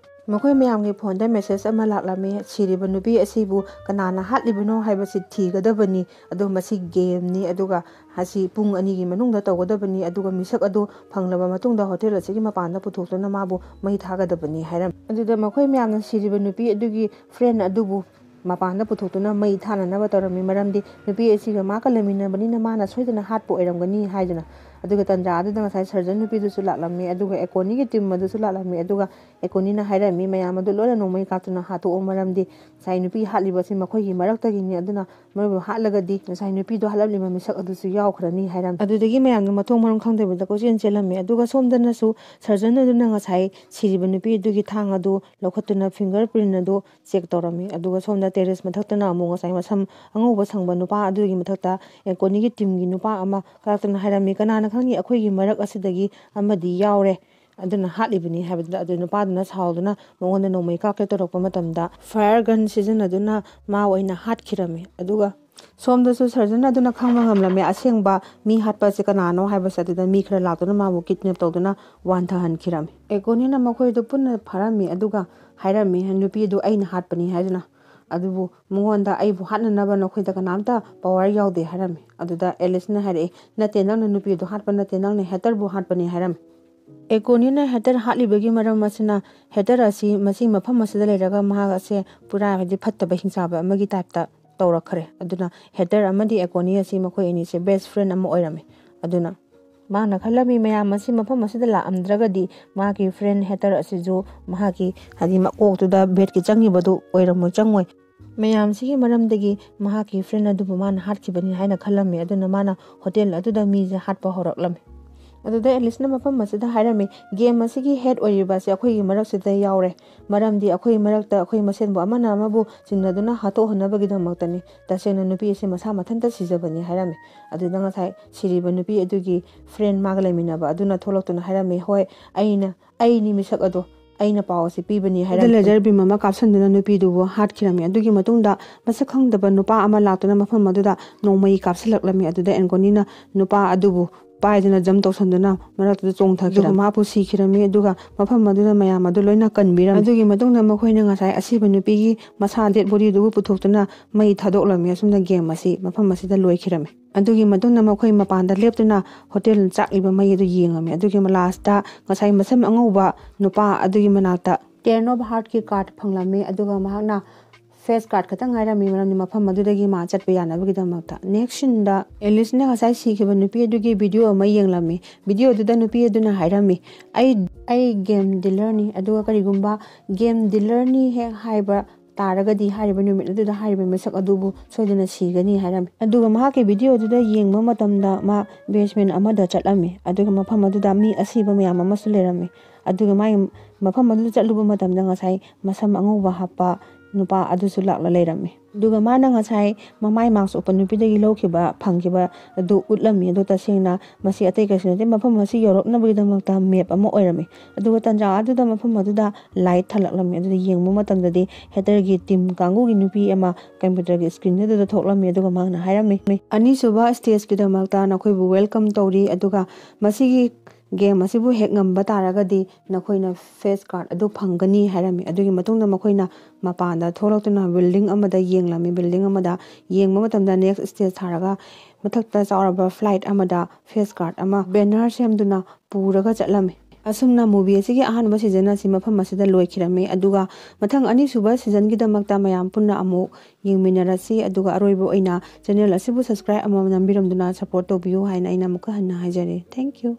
ꯃꯈꯣꯏ ꯃꯌꯥꯝꯒꯤ ꯐꯣꯟꯗ ꯃꯦꯁꯦꯖ ꯑꯃ ꯂꯥꯛꯂꯝꯃꯤ, "ꯁꯤꯔꯤꯕ ꯅꯨꯄꯤ ꯑꯁꯤꯕꯨ ꯀꯅꯥꯅ ꯍꯥꯠꯂꯤꯕꯅꯣ ꯍꯥꯏꯕꯁꯤ ꯊꯤꯒꯗꯕꯅꯤ, ꯑꯗꯣ ꯃꯁꯤ ꯒꯦꯝꯅꯤ, ꯑꯗꯨꯒ ꯃꯁꯤ ꯄꯨꯡ ꯑꯅꯤꯒꯤ ꯃꯅꯨꯡꯗ ꯇꯧꯒꯗꯕꯅꯤ, ꯑꯗꯨꯒ ꯃꯤꯁꯛ ꯑꯗꯨ ꯐꯪꯂꯕ ꯃꯇꯨꯡꯗ ꯍꯣꯇꯦꯜ ꯑꯁꯤꯒꯤ ꯃꯄꯥꯟꯗ ꯄꯨꯊꯣꯛꯇꯨꯅ ꯃꯥꯕꯨ ꯃꯩ ꯊꯥꯒꯗꯕꯅꯤ" ꯍꯥꯏꯔꯝꯃꯤ꯫ ꯑꯗꯨꯗ ꯃꯈꯣꯏ ꯃꯌꯥꯝꯅ ꯁꯤꯔꯤꯕ ꯅꯨꯄꯤ ꯑꯗꯨꯒꯤ ꯐ꯭ꯔꯦꯟ ꯑꯗꯨꯕꯨ ꯃꯄꯥꯟꯗ ꯄꯨꯊꯣꯛꯇꯨꯅ ꯃꯩ ꯊꯥꯅꯅꯕ ꯇꯧꯔꯝꯃꯤ, ꯃꯔꯝꯗꯤ ꯅꯨꯄꯤ ꯑꯁꯤꯒ ꯃꯥꯒ ꯂꯩꯃꯤꯟꯅꯕꯅꯤꯅ ꯃꯥꯅ ꯁꯣꯏꯗꯅ ꯍꯥꯠꯄ ꯑꯣꯏꯔꯝꯒꯅꯤ ꯍꯥꯏꯗꯨꯅ꯫ ꯑꯗꯨꯒ ꯇꯟꯖꯥ ꯑꯗꯨꯗ ꯉꯁꯥꯏ ꯁꯔꯖꯟ ꯅꯨꯄꯤꯗꯨꯁꯨ ꯂꯥꯛꯂꯝꯃꯤ, ꯑꯗꯨꯒ ꯑꯦꯀꯣꯅꯤꯒꯤ ꯇꯤꯝ ꯑꯗꯨꯁꯨ ꯂꯥꯛꯂꯝꯃꯤ, ꯑꯗꯨꯒ ꯑꯦꯀꯣꯅꯤꯅ ꯍꯥꯏꯔꯝꯃꯤ, "ꯃꯌꯥꯝ ꯑꯗꯨ ꯂꯣꯏꯅ ꯅꯣꯡꯃꯩ ꯀꯥꯞꯇꯨꯅ ꯍꯥꯠꯇꯣꯛꯑꯣ, ꯃꯔꯝꯗꯤ ꯉꯁꯥꯏ ꯅꯨꯄꯤ ꯍꯥꯠꯂꯤꯕ ꯑꯁꯤ ꯃꯈꯣꯏꯒꯤ ꯃꯔꯛꯇꯒꯤꯅꯤ, ꯑꯗꯨꯅ ꯃꯣꯏꯕꯨ ꯍꯥꯠꯂꯒꯗꯤ ꯉꯁꯥꯏ ꯅꯨꯄꯤꯗꯣ ꯍꯥꯠꯂꯝꯂꯤꯕ ꯃꯤꯁꯛ ꯑꯗꯨꯁꯨ ꯌꯥꯎꯈ꯭ꯔꯅꯤ" ꯍꯥꯏꯔꯝꯃꯤ꯫ ꯑꯗꯨꯗꯒꯤ ꯃꯌꯥꯝꯗꯣ ꯃꯊꯣꯡ ꯃꯔꯝ ꯈꯪꯗꯕꯤꯗ ꯀꯣꯏꯆꯦꯟ ꯆꯦꯜꯂꯝꯃꯤ꯫ ꯑꯗꯨꯒ ꯁꯣꯝꯗꯅꯁꯨ ꯁꯔꯖꯟ ꯑꯗꯨꯅ ꯉꯁꯥꯏ ꯁꯤꯔꯤꯕ ꯅꯨꯄꯤ ꯑꯗꯨꯒꯤ ꯊꯥꯡ ꯑꯗꯨ ꯂꯧꯈꯠꯇꯨꯅ ꯐꯤꯡꯒꯔ ꯄ꯭ꯔꯤꯟ ꯑꯗꯨ ꯆꯦꯛ ꯇꯧꯔꯝꯃꯤ꯫ ꯑꯗꯨꯒ ꯁꯣꯝꯗ ꯇꯦꯔꯦꯁ ꯃꯊꯛꯇꯅ ꯑꯃꯨꯛ ꯉꯁꯥꯏ ꯃꯁꯝ ꯑꯉꯧꯕ ꯁꯪꯕ ꯅꯨꯄꯥ ꯑꯗꯨꯒꯤ ꯃꯊꯛꯇ ꯑꯦꯀꯣꯅꯤꯒꯤ ꯇꯤꯝꯒꯤ ꯅꯨꯄꯥ ꯑꯃ ꯀꯥꯔꯛꯇꯨꯅ ꯍꯥꯏꯔꯝꯃꯤ, "ꯀꯅꯥꯅ ꯈꯪꯅꯤ, ꯑꯩꯈꯣꯏꯒꯤ ꯃꯔꯛ ꯑꯁꯤꯗꯒꯤ ꯑꯃꯗꯤ ꯌꯥꯎꯔꯦ, ꯑꯗꯨꯅ ꯍꯥꯠꯂꯤꯕꯅꯤ" ꯍꯥꯏꯕꯗꯨꯗ, ꯑꯗꯨ ꯅꯨꯄꯥꯗꯨꯅ ꯁꯥꯎꯗꯨꯅ ꯃꯉꯣꯟꯗ ꯅꯣꯡꯃꯩ ꯀꯥꯞꯀꯦ ꯇꯧꯔꯛꯄ ꯃꯇꯝꯗ ꯐꯥꯌꯔ ꯒꯟ ꯁꯤꯖꯤꯟꯅꯗꯨꯅ ꯃꯥ ꯑꯣꯏꯅ ꯍꯥꯠꯈꯤꯔꯝꯃꯤ꯫ ꯑꯗꯨꯒ ꯁꯣꯝꯗꯁꯨ ꯁꯔꯖꯟ ꯑꯗꯨꯅ ꯈꯪꯕ ꯉꯝꯂꯝꯃꯦ ꯑꯁꯦꯡꯕ ꯃꯤ ꯍꯥꯠꯄ ꯑꯁꯤ ꯀꯅꯥꯅꯣ ꯍꯥꯏꯕꯁꯦ꯫ ꯑꯗꯨꯗ ꯃꯤ ꯈꯔ ꯂꯥꯛꯇꯨꯅ ꯃꯥꯕꯨ ꯀꯤꯗꯅꯦꯞ ꯇꯧꯗꯨꯅ ꯋꯥꯟꯊꯍꯟꯈꯤꯔꯝꯃꯤ꯫ ꯑꯦꯀꯣꯅꯤꯅ ꯃꯈꯣꯏꯗꯨ ꯄꯨꯟꯅ ꯐꯥꯔꯝꯃꯤ, ꯑꯗꯨꯒ ꯍꯥꯏꯔꯝꯃꯤ, "ꯅꯨꯄꯤꯗꯨ ꯑꯩꯅ ꯍꯥꯠꯄꯅꯤ" ꯍꯥꯏꯗꯨꯅ꯫ "ꯑꯗꯨꯕꯨ ꯃꯉꯣꯟꯗ ꯑꯩꯕꯨ ꯍꯥꯠꯅꯅꯕ ꯅꯈꯣꯏꯗ ꯀꯅꯥꯝꯇ ꯄꯋꯥꯔ ꯌꯥꯎꯗꯦ" ꯍꯥꯏꯔꯝꯃꯤ꯫ ꯑꯗꯨꯗ ꯑꯦꯂꯤꯁꯅ ꯍꯥꯏꯔꯛꯏ, "ꯅꯠꯇꯦ, ꯅꯪꯅ ꯅꯨꯄꯤꯗꯨ ꯍꯥꯠꯄ ꯅꯠꯇꯦ, ꯅꯪꯅ ꯍꯦꯇꯔꯕꯨ ꯍꯥꯠꯄꯅꯤ" ꯍꯥꯏꯔꯝꯃꯤ꯫ ꯑꯦꯀꯣꯅꯤꯅ ꯍꯦꯇꯔ ꯍꯥꯠꯂꯤꯕꯒꯤ ꯃꯔꯝ ꯑꯁꯤꯅ ꯍꯦꯇꯔ ꯑꯁꯤ ꯃꯁꯤ ꯃꯐꯝ ꯑꯁꯤꯗ ꯂꯩꯔꯒ ꯃꯍꯥꯛ ꯑꯁꯦ ꯄꯨꯔꯥ ꯍꯥꯏꯗꯤ ꯐꯠꯇꯕ ꯍꯤꯡꯆꯥꯕ ꯑꯃꯒꯤ ꯇꯥꯏꯞꯇ ꯇꯧꯔꯛꯈ꯭ꯔꯦ꯫ ꯑꯗꯨꯅ ꯍꯦꯇꯔ ꯑꯃꯗꯤ ꯑꯦꯀꯣꯅꯤ ꯑꯁꯤ ꯃꯈꯣꯏ ꯑꯅꯤꯁꯦ ꯕꯦꯁ ꯐ꯭ꯔꯦꯟ ꯑꯃ ꯑꯣꯏꯔꯝꯃꯤ꯫ ꯑꯗꯨꯅ ꯃꯥꯅ ꯈꯜꯂꯝꯃꯤ, ꯃꯌꯥꯝ ꯑꯁꯤ ꯃꯐꯝ ꯑꯁꯤꯗ ꯂꯥꯛꯑꯝꯗ꯭ꯔꯒꯗꯤ ꯃꯍꯥꯛꯀꯤ ꯐ꯭ꯔꯦꯟ ꯍꯦꯇꯔ ꯑꯁꯤꯁꯨ ꯃꯍꯥꯛꯀꯤ ꯍꯥꯏꯗꯤ ꯃꯀꯣꯛꯇꯨꯗ ꯕꯦꯠꯀꯤ ꯆꯪꯉꯤꯕꯗꯨ ꯑꯣꯏꯔꯝꯃꯣꯏ, ꯆꯪꯉꯣꯏ꯫ ꯃꯌꯥꯝꯁꯤꯒꯤ ꯃꯔꯝꯗꯒꯤ ꯃꯍꯥꯛꯀꯤ ꯐ꯭ꯔꯦꯟ ꯑꯗꯨꯕꯨ ꯃꯥꯅ ꯍꯥꯠꯈꯤꯕꯅꯤ ꯍꯥꯏꯅ ꯈꯜꯂꯝꯃꯤ꯫ ꯑꯗꯨꯅ ꯃꯥꯅ ꯍꯣꯇꯦꯜ ꯑꯗꯨꯗ ꯃꯤꯁꯦ ꯍꯥꯠꯄ ꯍꯧꯔꯛꯂꯝꯃꯤ꯫ ꯑꯗꯨꯗ ꯑꯦꯂꯤꯁꯅ ꯃꯐꯝ ꯑꯁꯤꯗ ꯍꯥꯏꯔꯝꯃꯤ, "ꯒꯦꯝ ꯑꯁꯤꯒꯤ ꯍꯦꯠ ꯑꯣꯏꯔꯤꯕ ꯑꯁꯤ ꯑꯩꯈꯣꯏꯒꯤ ꯃꯔꯛꯁꯤꯗ ꯌꯥꯎꯔꯦ, ꯃꯔꯝꯗꯤ ꯑꯩꯈꯣꯏ ꯃꯔꯛꯇ ꯑꯩꯈꯣꯏ ꯃꯁꯦꯟꯕꯨ ꯑꯃꯅ ꯑꯃꯕꯨ ꯆꯤꯡꯅꯗꯨꯅ ꯍꯥꯠꯇꯣꯛꯍꯟꯅꯕꯒꯤꯗꯃꯛꯇꯅꯤ꯫ ꯇꯁꯦꯡꯅ ꯅꯨꯄꯤ ꯑꯁꯤ ꯃꯁꯥ ꯃꯊꯟꯇ ꯁꯤꯖꯕꯅꯤ" ꯍꯥꯏꯔꯝꯃꯤ꯫ ꯑꯗꯨꯗ ꯉꯁꯥꯏ ꯁꯤꯔꯤꯕ ꯅꯨꯄꯤ ꯑꯗꯨꯒꯤ ꯐ꯭ꯔꯦꯟ ꯃꯥꯒ ꯂꯩꯃꯤꯟꯅꯕ ꯑꯗꯨꯅ ꯊꯣꯛꯂꯛꯇꯨꯅ ꯍꯥꯏꯔꯝꯃꯤ, "ꯍꯣꯏ, ꯑꯩꯅ, ꯑꯩꯅꯤ ꯃꯤꯁꯛ ꯑꯗꯣ, ꯑꯩꯅ ꯄꯥꯎ ꯑꯁꯤ ꯄꯤꯕꯅꯤ" ꯍꯥꯏꯔꯝꯃꯤ꯫ ꯂꯦꯖꯔ ꯕꯤꯝ ꯑꯃ ꯀꯥꯞꯁꯟꯗꯨꯅ ꯅꯨꯄꯤꯗꯨꯕꯨ ꯍꯥꯠꯈꯤꯔꯝꯃꯤ꯫ ꯑꯗꯨꯒꯤ ꯃꯇꯨꯡꯗ ꯃꯁꯛ ꯈꯪꯗꯕ ꯅꯨꯄꯥ ꯑꯃ ꯂꯥꯛꯇꯨꯅ ꯃꯐꯝ ꯑꯗꯨꯗ ꯅꯣꯡꯃꯩ ꯀꯥꯞꯁꯤꯜꯂꯛꯂꯝꯃꯤ꯫ ꯑꯗꯨꯗ ꯑꯦꯟꯒꯣꯅꯤꯅ ꯅꯨꯄꯥ ꯑꯗꯨꯕꯨ ꯄꯥꯏꯗꯨꯅ ꯖꯝ ꯇꯧꯁꯟꯗꯨꯅ ꯃꯔꯛꯇꯨꯗ ꯆꯣꯡꯊꯈꯤꯔꯝꯃꯤ꯫ ꯑꯗꯨꯒ ꯃꯍꯥꯛꯄꯨ ꯁꯤꯈꯤꯔꯝꯃꯤ꯫ ꯑꯗꯨꯒ ꯃꯐꯝ ꯑꯗꯨꯗ ꯃꯌꯥꯝ ꯑꯗꯨ ꯂꯣꯏꯅ ꯀꯟꯕꯤꯔꯝꯃꯤ꯫ ꯑꯗꯨꯒꯤ ꯃꯇꯨꯡꯗ ꯃꯈꯣꯏꯅ ꯉꯁꯥꯏ ꯑꯁꯤꯕ ꯅꯨꯄꯤꯒꯤ ꯃꯁꯥ, ꯗꯦꯗ ꯕꯣꯗꯤꯗꯨꯕꯨ ꯄꯨꯊꯣꯛꯇꯨꯅ ꯃꯩ ꯊꯥꯗꯣꯛꯂꯝꯃꯤ꯫ ꯑꯁꯨꯝꯅ ꯒꯦꯝ ꯑꯁꯤ ꯃꯐꯝ ꯑꯁꯤꯗ ꯂꯣꯏꯈꯤꯔꯝꯃꯤ꯫ ꯑꯗꯨꯒꯤ ꯃꯇꯨꯡꯗ ꯃꯈꯣꯏ ꯃꯄꯥꯟꯗ ꯂꯦꯞꯇꯨꯅ ꯍꯣꯇꯦꯜꯅ ꯆꯥꯛꯂꯤꯕ ꯃꯩ ꯑꯗꯨ ꯌꯦꯡꯉꯝꯃꯤ꯫ ꯑꯗꯨꯒꯤ ꯂꯥꯁꯇ ꯉꯁꯥꯏ ꯃꯁꯝ ꯑꯉꯧꯕ ꯅꯨꯄꯥ ꯑꯗꯨꯒꯤ ꯃꯅꯥꯛꯇ ꯇꯦꯟ ꯑꯣꯐ ꯍꯥꯔꯠꯀꯤ ꯀꯥꯔꯗ ꯐꯪꯂꯝꯃꯤ꯫ ꯑꯗꯨꯒ ꯃꯍꯥꯛꯅ ꯐꯦꯁ ꯀꯥꯔꯗ ꯈꯛꯇꯪ ꯉꯥꯏꯔꯝꯃꯤ, ꯃꯔꯝꯗꯤ ꯃꯐꯝ ꯑꯗꯨꯗꯒꯤ ꯃꯥ ꯆꯠꯄ ꯌꯥꯅꯕꯒꯤꯗꯃꯛꯇ꯫ ꯅꯦꯛꯁ ꯁꯤꯟꯗ ꯑꯦꯂꯤꯁꯅ ꯉꯁꯥꯏ ꯁꯤꯈꯤꯕ ꯅꯨꯄꯤ ꯑꯗꯨꯒꯤ ꯚꯤꯗꯤꯑꯣ ꯑꯃ ꯌꯦꯡꯂꯝꯃꯤ꯫ ꯚꯤꯗꯤꯑꯣꯗꯨꯗ ꯅꯨꯄꯤ ꯑꯗꯨꯅ ꯍꯥꯏꯔꯝꯃꯤ, "ꯑꯩ, ꯑꯩ ꯒꯦꯝ ꯗꯤꯂꯔꯅꯤ, ꯑꯗꯨꯒ ꯀꯔꯤꯒꯨꯝꯕ ꯒꯦꯝ ꯗꯤꯂꯔꯅꯤ ꯍꯦꯛ ꯍꯥꯏꯕ ꯇꯥꯔꯒꯗꯤ ꯍꯥꯏꯔꯤꯕ ꯅꯨꯃꯤꯠ ꯑꯗꯨꯗ ꯍꯥꯏꯔꯤꯕ ꯃꯤꯁꯛ ꯑꯗꯨꯕꯨ ꯁꯣꯏꯗꯅ ꯁꯤꯒꯅꯤ" ꯍꯥꯏꯔꯝꯃꯤ꯫ ꯑꯗꯨꯒ ꯃꯍꯥꯛꯀꯤ ꯚꯤꯗꯤꯑꯣꯗꯨꯗ ꯌꯦꯡꯕ ꯃꯇꯝꯗ ꯃꯥ ꯕꯦꯁꯃꯦꯟ ꯑꯃꯗ ꯆꯠꯂꯝꯃꯤ꯫ ꯑꯗꯨꯒ ꯃꯐꯝ ꯑꯗꯨꯗ ꯃꯤ ꯑꯁꯤꯕ ꯃꯌꯥꯝ ꯑꯃꯁꯨ ꯂꯩꯔꯝꯃꯤ꯫ ꯑꯗꯨꯒ ꯃꯥꯒꯤ ꯃꯐꯝ ꯑꯗꯨꯗ ꯆꯠꯂꯨꯕ ꯃꯇꯝꯗ ꯉꯁꯥꯏ ꯃꯁꯝ ꯑꯉꯧꯕ ꯍꯥꯞꯄ ꯅꯨꯄꯥ ꯑꯗꯨꯁꯨ ꯂꯥꯛꯂ ꯂꯩꯔꯝꯃꯤ꯫ ꯑꯗꯨꯒ ꯃꯥꯅ ꯉꯁꯥꯏ ꯃꯃꯥꯏ ꯃꯥꯛꯁ ꯎꯞꯄ ꯅꯨꯄꯤꯗꯒꯤ ꯂꯧꯈꯤꯕ, ꯐꯪꯈꯤꯕ ꯑꯗꯨ ꯎꯠꯂꯝꯃꯤ꯫ ꯑꯗꯣ ꯇꯁꯦꯡꯅ ꯃꯁꯤ ꯑꯇꯩ ꯀꯩꯁꯨ ꯅꯠꯇꯦ, ꯃꯐꯝ ꯑꯁꯤ ꯌꯧꯔꯛꯅꯕꯒꯤꯗꯃꯛꯇ ꯃꯦꯞ ꯑꯃ ꯑꯣꯏꯔꯝꯃꯤ꯫ ꯑꯗꯨꯒ ꯇꯟꯖꯥ ꯑꯗꯨꯗ ꯃꯐꯝ ꯑꯗꯨꯗ ꯂꯥꯏꯠ ꯊꯥꯜꯂꯛꯂꯝꯃꯤ꯫ ꯑꯗꯨꯗ ꯌꯦꯡꯕ ꯃꯇꯝꯗꯗꯤ ꯍꯦꯀꯔꯒꯤ ꯇꯤꯝ ꯀꯥꯡꯕꯨꯒꯤ ꯅꯨꯄꯤ ꯑꯃ ꯀꯝꯄ꯭ꯌꯨꯇꯔꯒꯤ ꯁ꯭ꯀ꯭ꯔꯤꯟ ꯑꯗꯨꯗ ꯊꯣꯛꯂꯝꯃꯤ꯫ ꯑꯗꯨꯒ ꯃꯍꯥꯛꯅ ꯍꯥꯏꯔꯝꯃꯤ, "ꯑꯅꯤꯁꯨꯕ ꯁ꯭ꯇꯦꯖꯀꯤꯗꯃꯛꯇ ꯅꯈꯣꯏꯕꯨ ꯋꯦꯜꯀꯝ ꯇꯧꯔꯤ, ꯑꯗꯨꯒ ꯃꯁꯤꯒꯤ ꯒꯦꯝ ꯑꯁꯤꯕꯨ ꯍꯦꯛ ꯉꯝꯕ ꯇꯥꯔꯒꯗꯤ ꯅꯈꯣꯏꯅ ꯐꯦꯁ ꯀꯥꯔꯗ ꯑꯗꯨ ꯐꯪꯒꯅꯤ" ꯍꯥꯏꯔꯝꯃꯤ꯫ ꯑꯗꯨꯒꯤ ꯃꯇꯨꯡꯗ ꯃꯈꯣꯏꯅ ꯃꯄꯥꯟꯗ ꯊꯣꯛꯂꯛꯇꯨꯅ ꯕꯤꯜꯗꯤꯡ ꯑꯃꯗ ꯌꯦꯡꯂꯝꯃꯤ꯫ ꯕꯤꯜꯗꯤꯡ ꯑꯃꯗ ꯌꯦꯡꯕ ꯃꯇꯝꯗ ꯅꯦꯛꯁ ꯁ꯭ꯇꯦꯖ ꯊꯥꯔꯒ ꯃꯊꯛꯇ ꯆꯥꯎꯔꯕ ꯐ꯭ꯂꯥꯏꯠ ꯑꯃꯗ ꯐꯦꯁ ꯀꯥꯔꯗ ꯑꯃ ꯕꯦꯅꯔ ꯁꯦꯝꯗꯨꯅ ꯄꯨꯔꯒ ꯆꯠꯂꯝꯃꯤ꯫ ꯑꯁꯨꯝꯅ ꯃꯨꯚꯤ ꯑꯁꯤꯒꯤ ꯑꯍꯥꯟꯕ ꯁꯤꯖꯟ ꯑꯁꯤ ꯃꯐꯝ ꯑꯁꯤꯗ ꯂꯣꯏꯈꯤꯔꯝꯃꯤ꯫ ꯑꯗꯨꯒ ꯃꯊꯪ ꯑꯅꯤꯁꯨꯕ ꯁꯤꯖꯟꯒꯤꯗꯃꯛꯇ ꯃꯌꯥꯝ ꯄꯨꯟꯅ ꯑꯃꯨꯛ ꯌꯦꯡꯃꯤꯟꯅꯔꯁꯤ꯫ ꯑꯗꯨꯒ ꯑꯔꯣꯏꯕ ꯑꯣꯏꯅ ꯆꯦꯅꯦꯜ ꯑꯁꯤꯕꯨ ꯁꯕꯁꯀ꯭ꯔꯥꯏꯕ ꯑꯃ ꯅꯝꯕꯤꯔꯝꯗꯨꯅ ꯁꯄꯣꯔꯠ ꯇꯧꯕꯤꯌꯨ ꯍꯥꯏꯅ ꯑꯩꯅ ꯑꯃꯨꯛꯀ ꯍꯟꯅ ꯍꯥꯏꯖꯔꯤ꯫ Thank you꯫